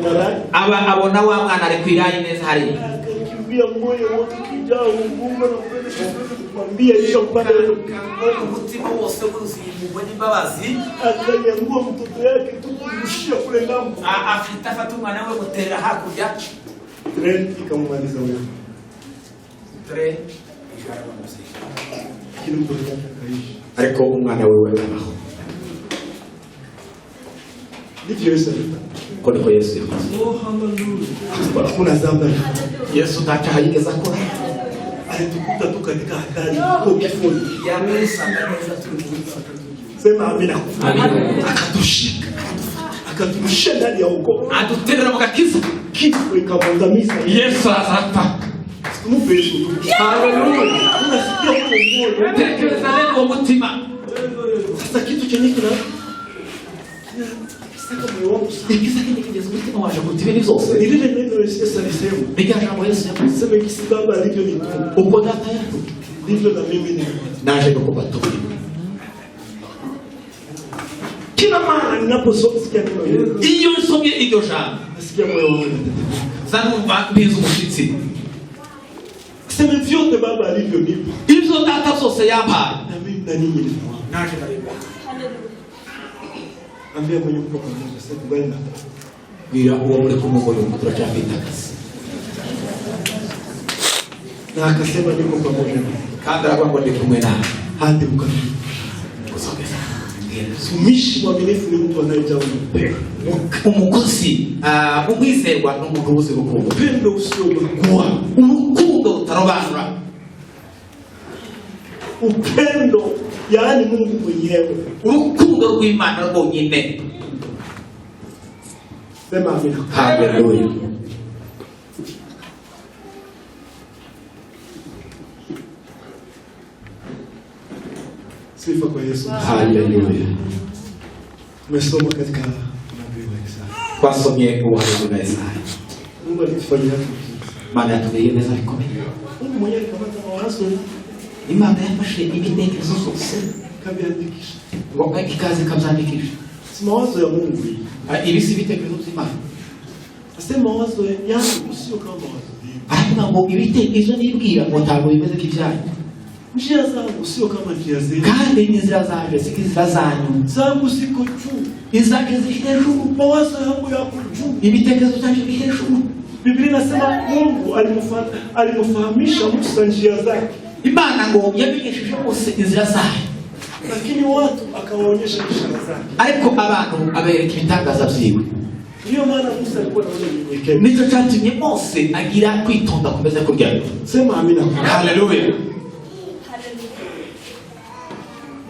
marai. Aba abona wa mwana ari ku irayi neza hariya. Akakimbia moyo wote ukijaa huruma na upendo, siwezi kukwambia hiyo mpaka Umutima wose wuzuye impuhwe n'imbabazi. Akanyangua mtoto yake tu kumrushia kule ngambo. Afite afata umwana we guterera hakurya. Tren ikamumaliza huyo. Tren. Lakini mtoto wake akaishi. Ariko umwana wiwe abaho. Ndivyo Yesu alifanya. Uko niko Yesu yakoze. Oh, hallelujah. Hakuna dhambi alifanya. Yesu nta cyaha yigeze akora. Alitukuta tu katika hatari, tuko kifoni. Yamesanga neza turi mu rupfu. Sema amina. Akatushika, akaturusha ndani ya wokovu. Aduterera mu gakiza. Kifo ikamwangamiza. Yesu azapfa. Tumupe Yesu tu. Haleluya. Unasikia huo moyo. Tekereza rero uwo mutima. Sasa kitu chenye kina kinasaka moyo wangu sana. Ikiza kinyegereza umutima waje kuruta ibindi byose Ni lile neno Yesu alisema. ni rya jambo Yesu yavuze. Sema jinsi Baba alivyonituma Ubwo Data yatumye ndivyo na mimi nimewatuma. naje no kubatuma. Kila mara ninaposikia neno hili Iyo nsomye iryo jambo nasikia moyo wangu unatetemeka. nza numva mbizi umushyitsi. Sema vyote Baba alivyonipa Ibyo Data byose yampaye na mimi na ninyi nitawapa. naje ndabibaha. Ambia mwenye mko pamoja sasa kubali na Bwira uwo muri kumwe ngo yumva turacyafite akazi. Na akasema niko pamoja nawe Kandi aravuga ngo ndi kumwe nawe hadi ukamilifu. kuzogeza. Mtumishi mwaminifu ni mtu anayejawa na upendo. Umukozi umwizerwa ni umuntu wuzuye urukundo. Upendo usiobagua, Urukundo rutarobanura. upendo yaani Mungu mwenyewe. Urukundo rw'Imana rwonyine. Sema amina. Haleluya. Sifa kwa Yesu. Haleluya. Tumesoma katika nabii wa Isaya. Twasomye ubuhanuzi bwa Yesaya. Mungu alitufanyia vizuri. Imana yatugiriye neza bikomeye. Mungu mwenyewe alikamata mawazo Imana yafashe ibitekerezo zose kaviandikisha. ngo ikaze ikabyandikisha. Si mawazo ya Mungu hii. Ibi si ibitekerezo by'Imana. Asema mawazo yangu sio kama mawazo yenu. Aravuga ngo ibitekerezo nibwira ngo ntabwo bimeze nk'ibyanyu. Njia zangu sio kama njia zenu. Kandi n'inzira zanje si inzira zanyu. Zangu ziko juu. Izanje ziri hejuru. Mawazo yangu yako juu. Ibitekerezo byanje biri hejuru. Biblia inasema Mungu alimfahamisha Musa njia zake, Imana ngo yamenyesheje Mose inzira zayo, lakini watu akawaonyesha ishara zake. Ariko abantu abereka ibitangaza byiwe. Ndiyo maana Musa alikuwa na ule unyenyekevu. Nicyo cyatumye Mose agira kwitonda kumeze kurya. Sema amina. Haleluya.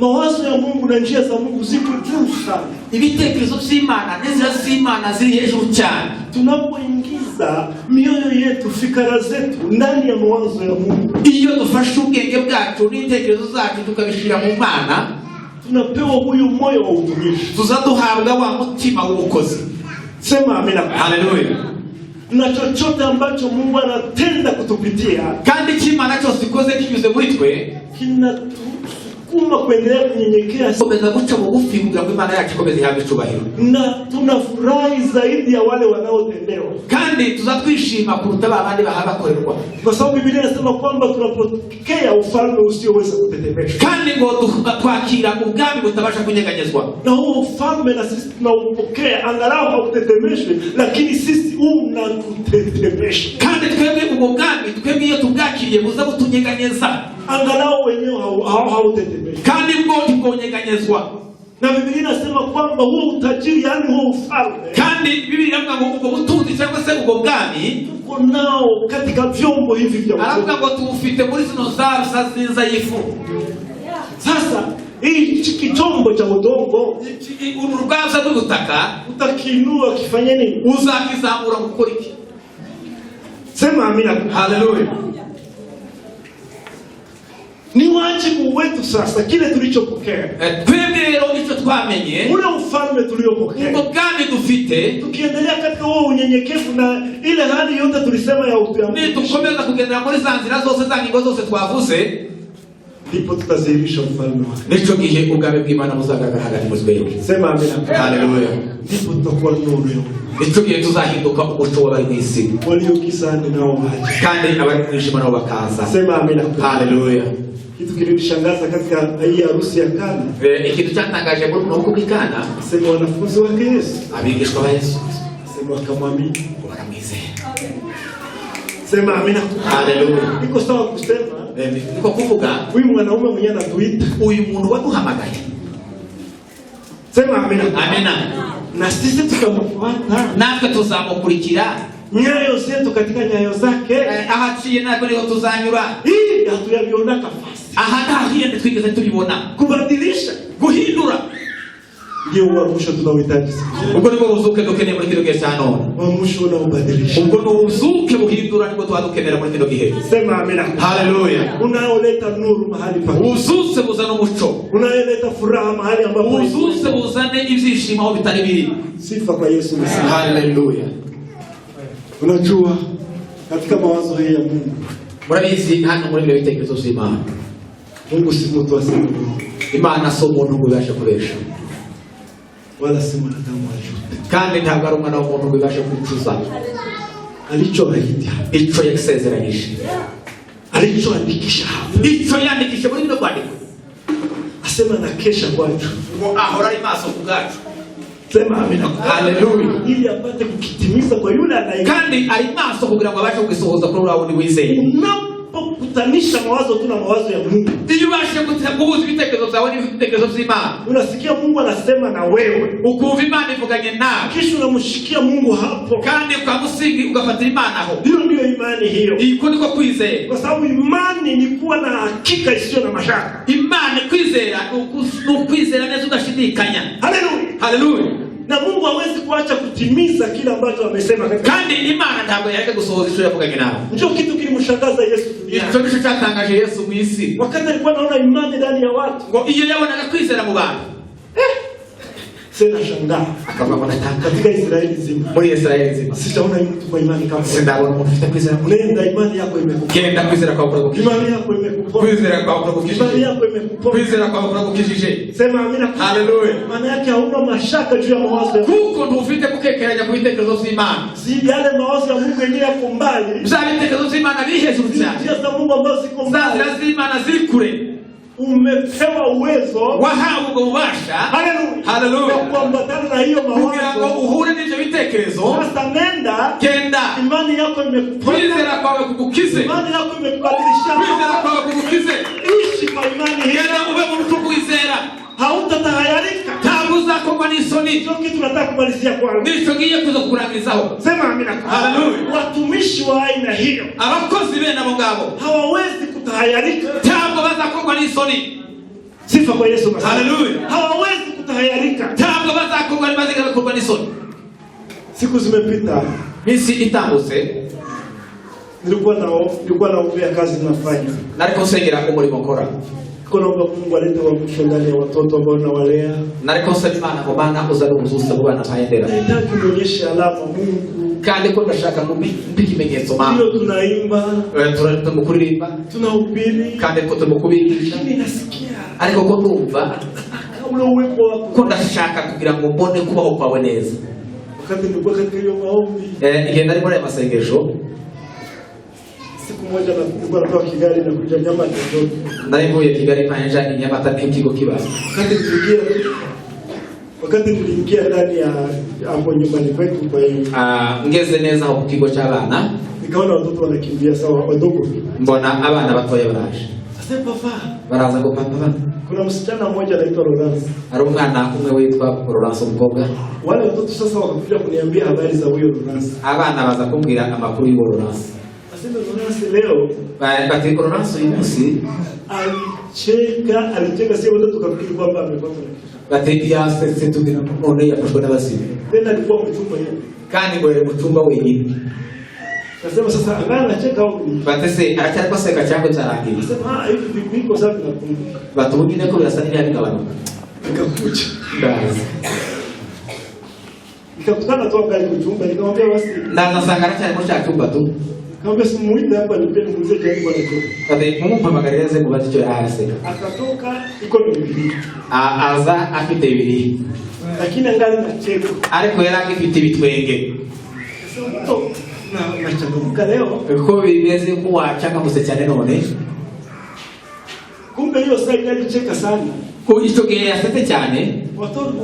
Mawazo ya Mungu na njia za Mungu ziko juu sana. Ibitekerezo by'Imana n'inzira z'Imana ziri hejuru cyane. Tunapoingiza mioyo yetu, fikra zetu ndani ya mawazo ya Mungu, Iyo dufashe ubwenge bwacu n'intekerezo zacu tukabishyira mu Mana, tunapewa huyu moyo wa utumishi. Tuza duhabwa wa mutima w'ubukozi. Sema amina. Haleluya. Na chochote ambacho Mungu anatenda kutupitia Kandi icyo Imana cyose ikoze kinyuze muri twe kinatusukuma kuendelea kunyenyekea gukomeza guca bugufi kugira ngo Imana yacu ikomeze ihabwe icubahiro. Na tunafurahi zaidi ya wale wanaotendewa, Kandi tuza twishima kuruta ba bandi bahabakorerwa. Kwa sababu Biblia inasema kwamba tunapokea ufalme usioweza kutetemeshwa, Kandi ngo twakira ubwami butabasha kunyeganyezwa. Na huo ufalme na sisi tunaupokea, angalau hautetemeshwi, lakini sisi unatutetemesha. Kandi twebwe ubwo bwami twebwe iyo tubwakiriye buza butunyeganyeza. Angalau wenyewe hautetemeshwi. Kandi bwo ntibwonyeganyezwa. Na Biblia inasema kwamba huo utajiri, yaani huo ufalme, Kandi Bibiliya iravuga ngo ubwo butunzi cyangwa se ubwo bwami tuko nao katika vyombo hivi vya aravuga udongo. ngo tubufite muri zino zarsa nziza y'ifu. Sasa hii kichombo cha udongo Uru rwabya rw'ubutaka utakiinua kifanye nini? Uzakizamura gukora iki? Sema amina. Haleluya. Ni wajibu wetu sasa kile tulichopokea, Twebwe rero icyo twamenye, ule ufalme tuliopokea, ubwo bwami dufite, tukiendelea katika huo unyenyekevu na ile hali yote tulisema ya utuamini, nidukomeza kugendera muri za nzira zose za ngingo zose twavuze, ndipo tutadhihirisha ufalme wake. Nicyo gihe ubwami bw'Imana buzagaragara hagati muri twebwe. Sema amina. Haleluya. Ndipo tutakuwa nuru ya ulimwengu. Nicyo gihe tuzahinduka umuco w'abari mu isi. Walio gizani nao waje. Kandi abari mu mwijima nabo bakaza. Sema amina. Haleluya. Kitu kilinishangaza katika hii harusi ya Kana, Ikintu cyatangaje muri buno bukwe bw'i Kana, sema wanafunzi wake Yesu, abigishwa ba Yesu sema wakamwamini. Ngo baramwizera. Sema amina. Haleluya. Iko sawa kusema Niko kuvuga huyu mwanaume mwenyewe anatuita. Uyu muntu waduhamagaye. Sema amina. Amena. Na sisi tutamfuata. Natwe tuzamukurikira. Nyayo zetu katika nyayo zake. Ahaciye natwe niho tuzanyura. Hii hatuyavionaka fasi. Aha ntahiye ntitwigeze tubibona. Kubadilisha guhindura ndio uamsho tunauhitaji siku. Ubwo nibwo buzuke dukeneye muri kino gihe cya none. Uamsho unaobadilisha. Ubwo ni ubuzuke buhindura nibwo tuba dukenera muri kino gihe. Sema amina. Haleluya. Unaoleta nuru mahali pa. Ubuzutse buzana umuco. Unayeleta furaha mahali ambapo. Ubuzutse buzane ibyishimo aho bitari biri. Sifa kwa Yesu Masihi. Haleluya. Unajua katika mawazo hii ya Mungu. Murabizi hano muri ibyo bitekerezo by'Imana. Mungu si mtu aseme uongo. Imana si umuntu ngo ibashe kubesha. Wala si mwanadamu ajute. Kandi ntabwo ari umwana w'umuntu ngo ibashe kwicuza. Alichoahidi. Ico yasezeranyije. Alichoandikisha hapo. Ico yandikisha muri bino rwandiko. Asema na kesha kwacu. Ngo ahora ari maso ku bwacu. Sema amina. Haleluya. Ili apate kukitimiza kwa yule anaye. Kandi ari maso kugira ngo abashe kugisohoza kuri uriya wundi wizeye. Unapokutanisha mawazo tu na mawazo ya Mungu. Iyo ubashe guhuza ibitekerezo byawe n'ibitekerezo by'Imana. Unasikia Mungu anasema na wewe. Ukumva Imana ivuganye nawe. Kisha unamshikia Mungu hapo. Kandi ukamusingi ugafatira Imana aho. Hiyo ndio imani hiyo. Iko niko kwizera. Kwa sababu imani ni kuwa na hakika isiyo na mashaka. Imana kwizera ni ukwizera neza udashidikanya. Haleluya. Haleluya. Na Mungu hawezi kuacha kutimiza kile ambacho amesema katika. Kandi Imana ntabwo yareka gusohoza icyo yavuganye nawe. Ndio kitu kilimshangaza Yesu duniani. Icyo nicyo cyatangaje Yesu mu isi. Wakati alikuwa anaona imani ndani ya watu. Ngo iyo yabonaga kwizera mu bantu. Sina shangaa. Akavuga ngo natanga katika Israeli nzima. Muri Israeli nzima. Sijaona mtu kwa imani kama wewe. Sindabona umuntu ufite kwizera muri. Nenda, imani yako imekuponya. Genda kwizera kwawe kuragukijije. Imani yako imekuponya. Kwizera kwawe kuragukijije. Imani yako imekuponya. Kwizera kwawe kuragukijije. Sema amina. Haleluya. Maana yake hauna mashaka juu ya mawazo ya Mungu. Kuko ntufite gukekeranya ku bitekerezo by'Imana. Si yale mawazo ya Mungu yenyewe yako mbali. Bya bitekerezo by'Imana biri hejuru cyane. Njia za Mungu ambazo ziko Za mbali. nzira z'Imana ziri kure. Umepewa uwezo. Wahawe ubwo bubasha. Haleluya. Haleluya. Wa kuambatana na hiyo Kugira ngo mawazo. uhure n'ibyo bitekerezo. Sasa nenda. Genda. Imani yako imekuponya. Kwizera kwawe kugukize. Imani yako imekubadilisha. Kwizera kwawe kugukize. Ishi kwa imani hiyo. Genda ube mu rugo kwizera. Hautatahayarika. Ntabwo uzakorwa n'isoni. Ndio kitu nataka kumalizia kwangu. Nicyo ngiye kuza kurangirizaho. Sema amina. Haleluya. Watumishi wa aina hiyo Abakozi bene abo ngabo hawawezi kutahayarika. ntabwo bazakorwa n'isoni. Sifa kwa Yesu Masihi. Haleluya. Hawawezi kutahayarika. Ntabwo bazakorwa bazakorwa n'isoni. Siku zimepita. Minsi itambutse. Nilikuwa naombea kazi nafanya. Nariko nsengera umurimo nkora. Nilikuwa naomba Mungu alete uamsho ndani ya watoto ambao nawalea. Nariko nsaba Imana ngo Mana uzane ubuzuse mu bana mpayendera. Nahitaji unionyeshe alama Mungu. Kandi ko ndashaka ngo mbe ikimenyetso Mana. Ndio tunaimba. Turimo kuririmba. Tunahubiri. Kandi ko turimo kubigisha. Lakini nasikia Ariko ko ndumva ule uwepo wako. ko ndashaka kugira ngo mbone kubaho kwawe neza. Wakati nilikuwa katika hiyo maombi. Igihe nari muri aya masengesho. Siku moja nilikuwa natoka Kigali na kuja Nyamata. Nari mvuye Kigali mpaye i Nyamata n'ikigo kibazo. Wakati niliingia ndani ya hapo nyumbani kwetu kwa hiyo. Ngeze neza aho ku kigo cy'abana. Nikaona watoto wanakimbia sawa wadogo. Mbona abana batoya baraje. Sasa papa. Baraza ngo papa. Kuna msichana mmoja anaitwa Lawrence. Hari umwana umwe witwa Lawrence umukobwa. Wale watoto sasa wakakuja kuniambia habari za huyo Lawrence. Abana baza kumbwira amakuru y'uwo Lawrence. Asema Lawrence leo Bati Lawrence uyu munsi alicheka sio wote tukafikiri kwamba amepata na kitu. Bati yasetse tugira none yafashwe n'abazimu. Tena alikuwa mchumba yeye. Kandi ngo yari mu cyumba wenyine. Nasema sasa angana anacheka au ni? Bati se aracyari aseka cyangwa cyarangiye. Nasema hivi viko sasa vinapunguka. Bati ubu nyine ko birasa n'ibyabigabanuka. Nikakuja. Ndaza. Nikakutana tu angali kuchumba nikamwambia basi. Ndaza nsanga aracyari muri cya cyumba tu. Nikamwambia simuite hapa nipe nimuulize jambo anacheka. Bati mumumpamagarire nze mubaze icyo araseka. Akatoka iko na Biblia. Aza afite Bibiliya. Lakini angali anacheka. Ariko yari agifite ibitwenge. Sasa mtu na nachangamka leo. Uko bimeze ko wachangamutse cyane none. Kumbe hiyo saa inalicheka sana. Ko icyo gihe yasetse cyane. Watoto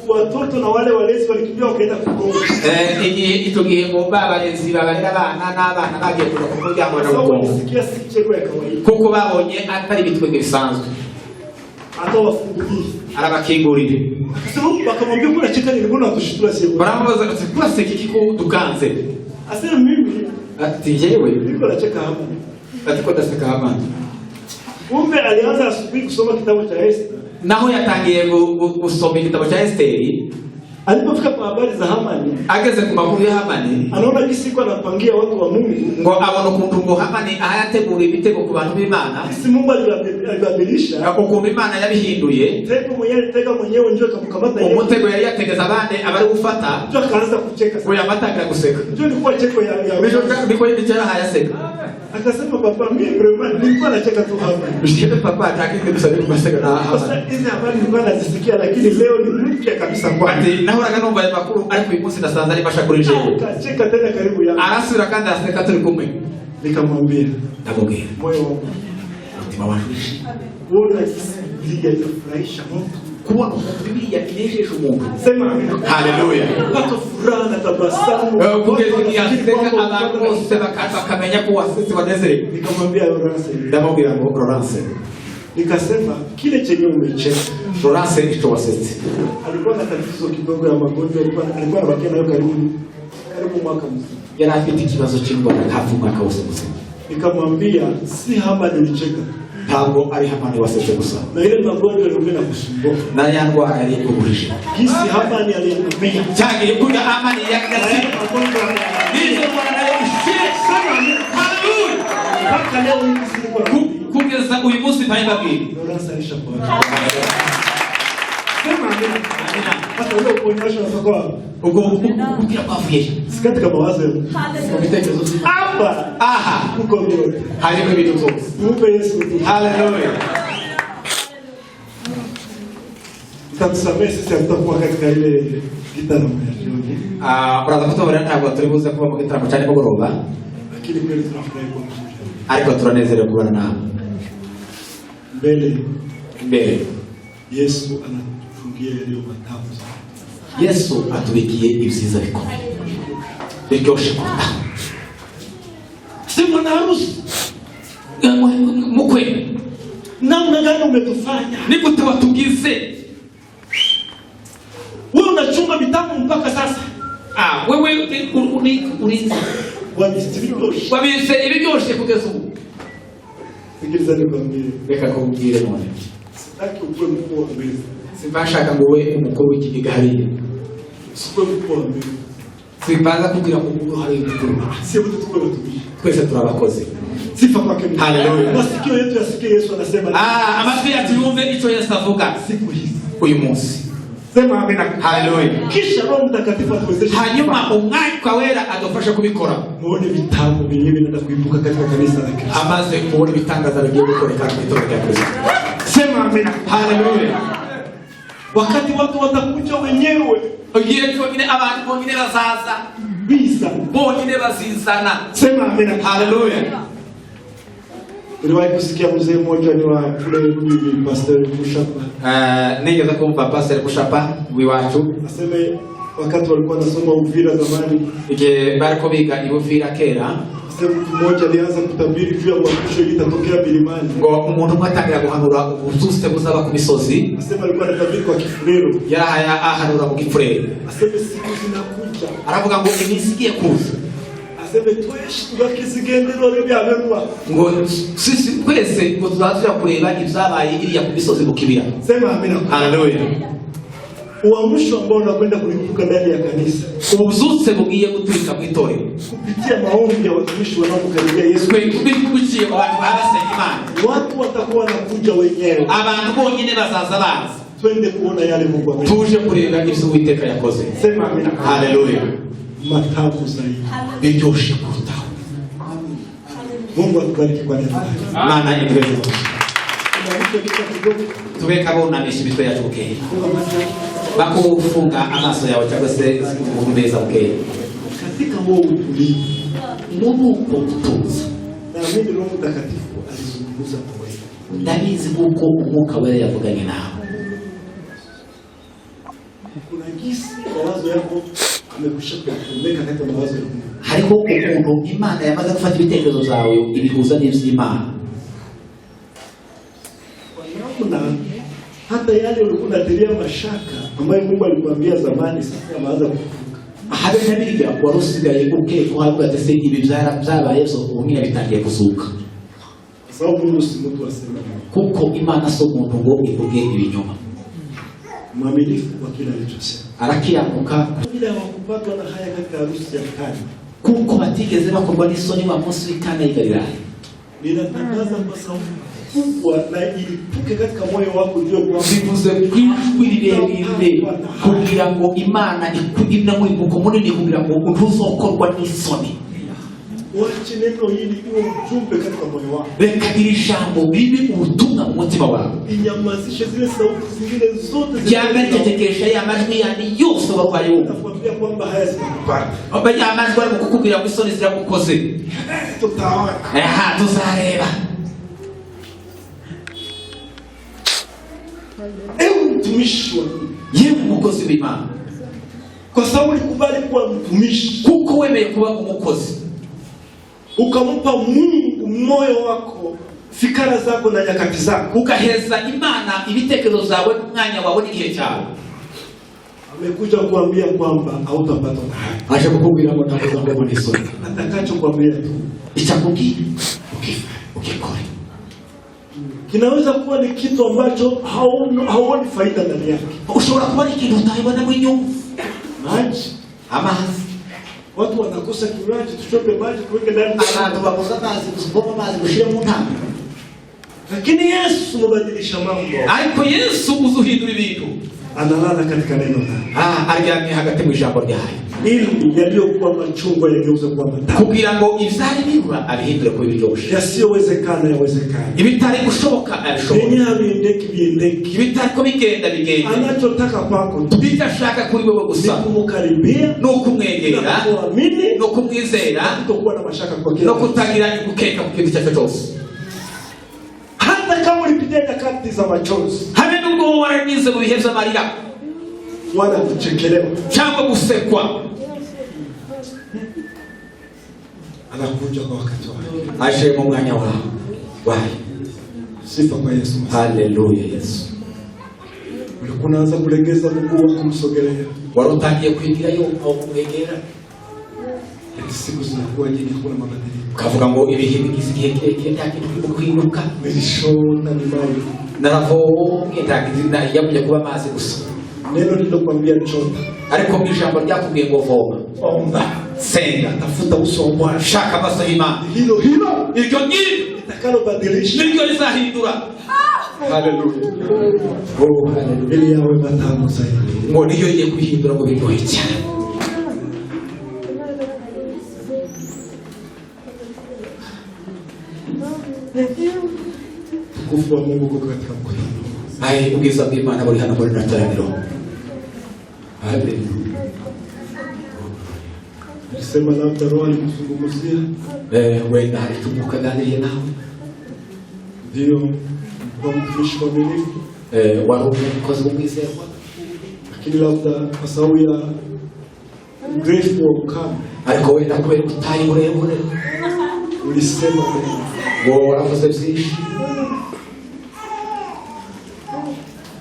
Watoto na wale walezi walikimbia wakaenda kugonga. Eh, igihe icyo gihe ngo ba barezi babarera abana n'abana bagiye kuja ku muryango Kwa baja sababu gugonga walisikia si cheko ya kawaida. Kuko babonye atari ibitwenge bisanzwe. Akawafungulia. Arabakingurira. Akasema, wakamwambia, "Mbona cheka nini? Mbona watushitura sisi?" Baramubaza ati kuraseka iki ko dukanze? Asema, "Mimi Ati jewe niko nacheka hapa." Ati ko ndaseka Hamani. Kumbe alianza asubuhi kusoma kitabu cha Esther. Naho yatangiye gusoma igitabo cya Esiteri. Alipofika kwa habari za Hamani, Ageze ku makuru ya Hamani, anaona jinsi iko anapangia watu wa Mungu. Ngo abona ukuntu ngo Hamani ahayategura ibitego ku bantu b'Imana. Jinsi Mungu alibadilisha. Ukuntu Imana yabihinduye. Tego mwenyewe, tega mwenyewe ndio akamkamata yeye. Umutego yari yategeze abandi abari gufata. Ndio akaanza kucheka. Ngo yamatangira guseka. Ndio ilikuwa cheko ya Niko niko yahaye aseka. Akasema, "Papa, mimi vraiment nilikuwa nacheka tu hapa." Jewe papa atakike gusa ari kumaseka na Sasa Hamani. hizi habari nilikuwa nazisikia, lakini leo ni mpya kabisa kwangu. Ati nahoraga numva ayo makuru ariko uyu munsi nasanze ari masha kuri jewe. Akacheka tena karibu yangu. Arasubira kandi araseka turi kumwe. Nikamwambia, Ndamubwira, "Moyo wangu, umutima wanjye urishimye kuona jinsi Biblia inafurahisha mtu." Kubona ukuntu Bibiliya inejeje umuntu. Sema amina. Haleluya. Pata furaha na tabasamu. Eh, kugeza igihe Watu aseka wanafikiri abantu kwamba bose bakamenya ko wasetse wanezerewe. Nikamwambia Laurence, Ndamubwira ngo Laurence, nikasema, "Kile chenye umecheka." Laurence ico wasetse. Alikuwa na tatizo kidogo ya magonjwa, alikuwa anabakia nayo karibu karibu mwaka mzima. Yari afite ikibazo cy'indwara hafi umwaka wose muzima. Nikamwambia, "Si hapa nilicheka, Ntabwo ari Hamani wasetse gusa, na ile magonjwa yalikuwa inakusumbua." Na ya ndwara yari ikubuhije. Jinsi Hamani aliangamia. Cyagiye kurya Hamani Na yale yagasi magonjwa n'izo ndwara nayo ishire. Sema amina. Haleluya. Mpaka leo hivi silikuwa Kugeza uyu munsi mpaye mbabwira. Laurence alishapona. Sema amina. Amina. Sasa ule uponyaji unatoka wapi? Ubwo gukira kwavuye he? Si katika mawazo ya Mu bitekerezo by'Imana. hapa Aha kuko vyote. Harimo ibintu byose. Tumpe Yesu utukufu. Haleluya. Mtatusamehe, sisi hatutakuwa katika ile gitaramo ya jioni, Ah, muraza kutubarira ntabwo turi buze kuba mu gitaramo cya nimugoroba, lakini kweli tunafurahi kuwa pamoja. Ariko turanezerewe kubana nawe. Mbele Imbere Yesu anatufungia yaliyo matamu sana. Yesu atubikiye ibyiza bikomeye biryoshe kurutaho. Si mwana harusi, Mukwe, namna gani umetufanya? Ni gute watugize? Wewe unachunga mitamu mpaka sasa. Ah, wewe uri Wabisitoshe. Wabise ibiryoshe kugeza ubu. Sikiliza nikwambie, Reka kubwire none. Sitaki ukuwe mkuu wa meza. Simba ngo ube umukuru w'ikigega hariya. Usikuwe mkuu wa meza. Simbaza kubwira ngo ube hariya umukuru. Sisi wote tukuwe watumishi. Twese turi abakozi. Sifa kwake Mungu. Haleluya. Masikio yetu yasikie Yesu anasema Ah, amatwi yacu yumve icyo Yesu avuga siku hizi. Uyu munsi. Sema amina. Haleluya. Kisha Roho Mtakatifu atuwezeshe. Hanyuma umwuka wera adufashe kubikora. Muone vitabu vyenyewe vinaenda kuibuka katika kanisa la Kristo. Amaze kubona ibitangaza bigiye gukoreka mu itorero rya Kristo. Sema amina. Haleluya. Wakati watu watakuja wenyewe Igihe cyonyine abantu bonyine bazaza, bisa. Bonyine bazizana. Sema amina. Haleluya. Niliwahi kusikia mzee mmoja ni wa kule hivi, Pastor Mushapa, Eh, nigeze kumva Pastor Mushapa w'iwacu, aseme wakati walikuwa wanasoma Uvira zamani, igihe bariko biga i Uvira kera, aseme mtu mmoja alianza kutabiri juu ya uamsho ili itatokea milimani. Ngo umuntu umwe atangira guhanura ububyutse buzaba ku misozi. Asema alikuwa anatabiri kwa Kifurero. Yarahaye ahanura mu Gifurero. Aseme siku zinakuja, Aravuga ngo iminsi igiye kuza, aseme tweshi tugakizigendero byaberwa. Ngo sisi twese ngo tuzaza kureba ibyabaye iriya ku misozi mu kibira. Sema amina. Haleluya. Uamsho ambao unakwenda kulipuka ndani ya kanisa Ububyutse bugiye guturika mu itorero kupitia maombi ya watumishi wanaomkaribia Yesu, twe biciye mu bantu baba basenga Imana, watu watakuwa wanakuja wenyewe. Abantu bonyine bazaza baza. Twende kuona yale Mungu ame. Tuje kureba ibyo Uwiteka yakoze. Sema amina. Haleluya. Matamu zaidi. Biryoshe kurutaho. Mungu atubariki kwa neno lake. Imana iduhe. Tunaamsha kichwa kidogo. Tube kabunamisha imitwe yacu bukeya. Funga macho. Bakufunga amaso yawe cyangwa se neza bukeya. Katika huo utulivu, Muri uko gutuza, naamini Roho Mtakatifu alizungumza na wewe. Ndabizi kuko umwuka wera yavuganye nawe. Kuna jinsi mawazo yako amekwisha kuyapeleka katika mawazo ya Mungu. Hariho ukuntu Imana yamaze gufata ibitekerezo zawe ibihuza n'ivy'Imana. Kwa namna hata yale ulikuwa unatilia mashaka ambayo Mungu alikwambia zamani, sasa yameanza kufufuka. Habe na birya wari usigaye ukeka uhavuga ati se ibi byabaye byo ubu nyine bitangiye kuzuka. Kwa sababu Mungu si mtu asema, Kuko Imana si umuntu ngo ivuge ibinyoma. Mwaminifu kwa kila alichosema. Arakiranuka. Bila hawakupatwa na haya katika harusi ya Kana. Kuko batigeze bakorwa n'isoni wa munsi w'i Kana y'i Galilaya. Ninatangaza kwa sauti kubwa na ilipuke katika moyo wako ujue kwamba Bivuze ku ijwi rirerire kugira ngo Imana ikugire munini kugira ngo ntuzokorwa n'isoni. Uache neno hili iwe ujumbe katika moyo wako. Reka iri jambo ribe ubutumwa mu mutima wawe. Inyamazishe zile sauti zingine zote Ryamencecekesha ya majwi yandi yose wabaye wumva. Nakwambia kwamba haya zitakupata. Aba ya majwi ari mu kukubwira ngo isoni ziragukoze. Tutaona. Aha tuzareba. Ewe mtumishi wa Mungu, Yewe umukozi w'Imana, kwa sababu ulikubali kuwa mtumishi, kuko wemeye kuba umukozi, ukampa Mungu moyo wako, fikara zako na nyakati zako, ugaheza Imana ibitekerezo zawe n'umwanya wawe n'igihe cyawe, amekuja kuambia kwamba hautapatwa na haya. Aje kukubwira ngo ntabwo uzakorwa n'isoni. Atakachokwambia tu Icyakubwira ukikore. Kinaweza kuwa ni kitu ambacho hauoni faida ndani yake. Ushobora kuba ari ikintu utabibonamo inyungu. Maji, Amazi. watu wanakosa kinywaji, tuchope maji tuweke ndani. Abantu babuze amazi gusa uvome amazi ushyire mu ntama. Lakini Yesu mubadilisha mambo, Ariko Yesu uzuhindura ibintu. Analala katika neno lake Ah, aryamye hagati mu ijambo ryayo ili yaliyokuwa machungwa yageuze kuwa matamu, kugira ngo ibyari birura abihindure kuba ibiryoshe, yasiyowezekana yawezekana, ibitari gushoboka abishobore, yenye haviendeki viendeki. Ibitari ko bigenda bigende. Anachotaka kwako tu Ibyo ashaka kuri wowe ni gusa kumkaribia ni ukumwegera na kuamini ni ukumwizera na kutokuwa na mashaka kwa kila no kitu. kutagira gukeka ku kintu icyo ari cyo cyose. Hata kama ulipitia nyakati za machozi Habe n'ubwo wowe waranyuze mu bihe by'amarira wala kuchekelewa, cyangwa gusekwa, anakuja kwa wakati wake. Aje mu mwanya wawe wayo. Sifa kwa Yesu Masihi. Haleluya Yesu. Ulikuwa unaanza kulegeza mguu wa kumsogelea, Wari utangiye kwigirayo aho kumwegera, eti siku zinakuwa nyingi, hakuna mabadiliko. Ukavuga ngo ibihe bigize igihe kirekire nta kintu kirimo guhinduka. Nilishona ni maji, Naravomye nta kintu yagumye kuba amazi gusa. Neno lililokwambia chota, Ariko mu ijambo ryakubwiye ngo voma, omba, senga, tafuta uso wa Bwana, shaka amaso y'Imana, hilo hilo iryo ngiryo litakalobadilisha. niryo rizahindura. Haleluya, Oh, haleluya. ili yawe matamu zaidi. Ngo niyo igiye kwihindura ngo biryohe cyane. Utukufu wa Mungu uko katika mkutano huu. Ayi ubwiza bw'Imana buri hano muri rino teraniro. Haleluya. Nilisema labda Roho alikuzungumzia, Wenda hari icyo umwuka aganiriye nawe. ndio kwa mtumishi mwaminifu, Wari umukozi w'umwizerwa, lakini labda kwa sababu ya urefu wa ukame ariko wenda kubera ubutayu burebure ulisema mengi. Ngo waravuze byinshi.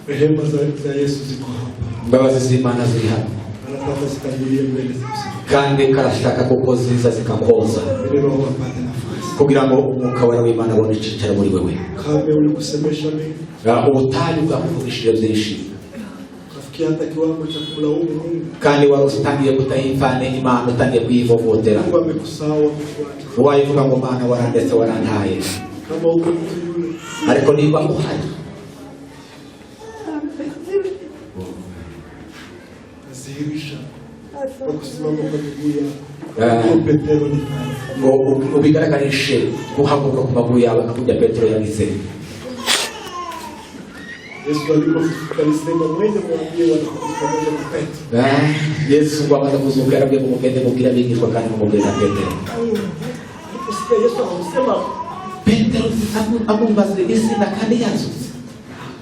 Rehema za Yesu ziko hapa, Imbabazi z'Imana ziri hano, anataka zitangulie mbele zikusaidia, kandi karashaka kuko ziza zikakoza ili Roho apate nafasi. Kugira ngo umwuka wera w'Imana abone icyicaro muri wewe. Ukame ulikusemesha mengi, Ubutayu bwakuvugishije byinshi, ukafikia hata kiwango cha kumlaumu Mungu. Kandi wari utangiye kutayimvane Imana utangiye kuyivovotera. Mungu amekusahau, amekuacha. Wayivuga ngo Mana warandetse warantaye. Kama uko mtu yule, Ariko niba uhari, azihirisha kwa kusimama kwa miguu yako. Ah. Huyo Petero ni nani? Ngo ubigaragarishe guhaguruka ku maguru yawe nka kurya Petero yabize. Yesu alipofufuka alisema, mwende mwambie wanafunzi pamoja na Petro. Yesu ngo amaze kuzuka yarabwiye ngo mugende mubwire abigishwa kandi mumubwire na Petero. Aliposikia Yesu anasema, Petero amumbaze izina kandi yazutse.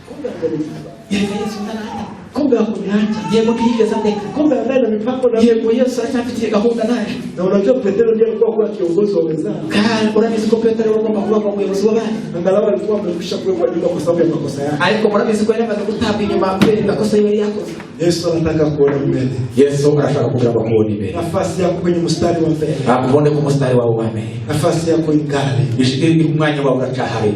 kumbe angenijua. Yereka Yesu ntarata ko Kumbe hakuniacha. Yego, ntiyigeze andeka. Kumbe anaye na mipango na Yego, Yesu aracyafitiye gahunda naje. Na unajua Petero ndiye alikuwa kuwa kiongozi wa wenzao. Kandi urabizi ko Petero ari we agomba kuba umuyobozi w'abandi. Angalau alikuwa amekwisha kuwekwa nyuma kwa sababu ya makosa yake. Ariko murabizi ko yari amaze gutabwa inyuma kubera amakosa yiwe yari yakoze. Yesu anataka kuona mbele. Yesu arashaka kugira ngo akubone imbere. Nafasi yako kwenye mstari wa mbele. Akubone ku musitari wawe wa mbere. Nafasi yako ingali. Umwanya wawe uracyahari.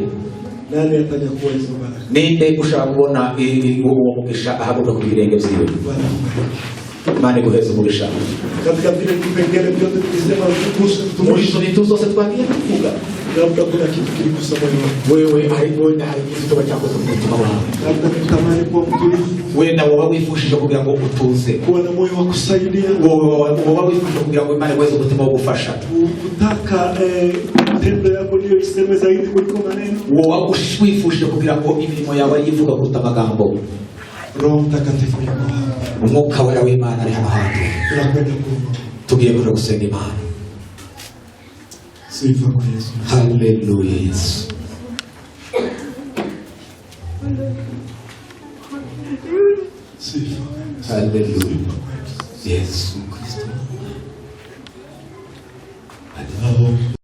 Nani atanyakua hizo baraka? Ninde ushaka kubona uwo mugisha ahaguruka ku birenge byiwe? Bwana akubariki. Imana iguheze umugisha. Katika vile vipengele vyote tulisema viguse Muri mtumishi, izo bintu zose twagiye tuvuga, labda kuna kitu kiligusa moyo wako, wewe hari wenda hari ikintu kiba cyakoze mu mutima wawe. Labda kutamani kuwa mtulivu, Wenda woba wifujije kugira ngo utuze, kuwa na moyo wa kusaidia, woba wifuje kugira ngo Imana iguheze umutima wo gufasha, kutaka tendo yako ndiyo iseme zaidi kuliko maneno. Woba wifujije kugira ngo imirimo yawe ariyo ivuga kuruta amagambo. Roho Mtakatifu yuko hapa, Umwuka Wera w'Imana ari hano hantu. Tunakwenda kuomba. Tugiye kuja gusenga Imana. Sifa kwa Yesu. Haleluya, Yesu. Sifa kwa Yesu. Haleluya. Sifa kwa Yesu. Yesu Kristo.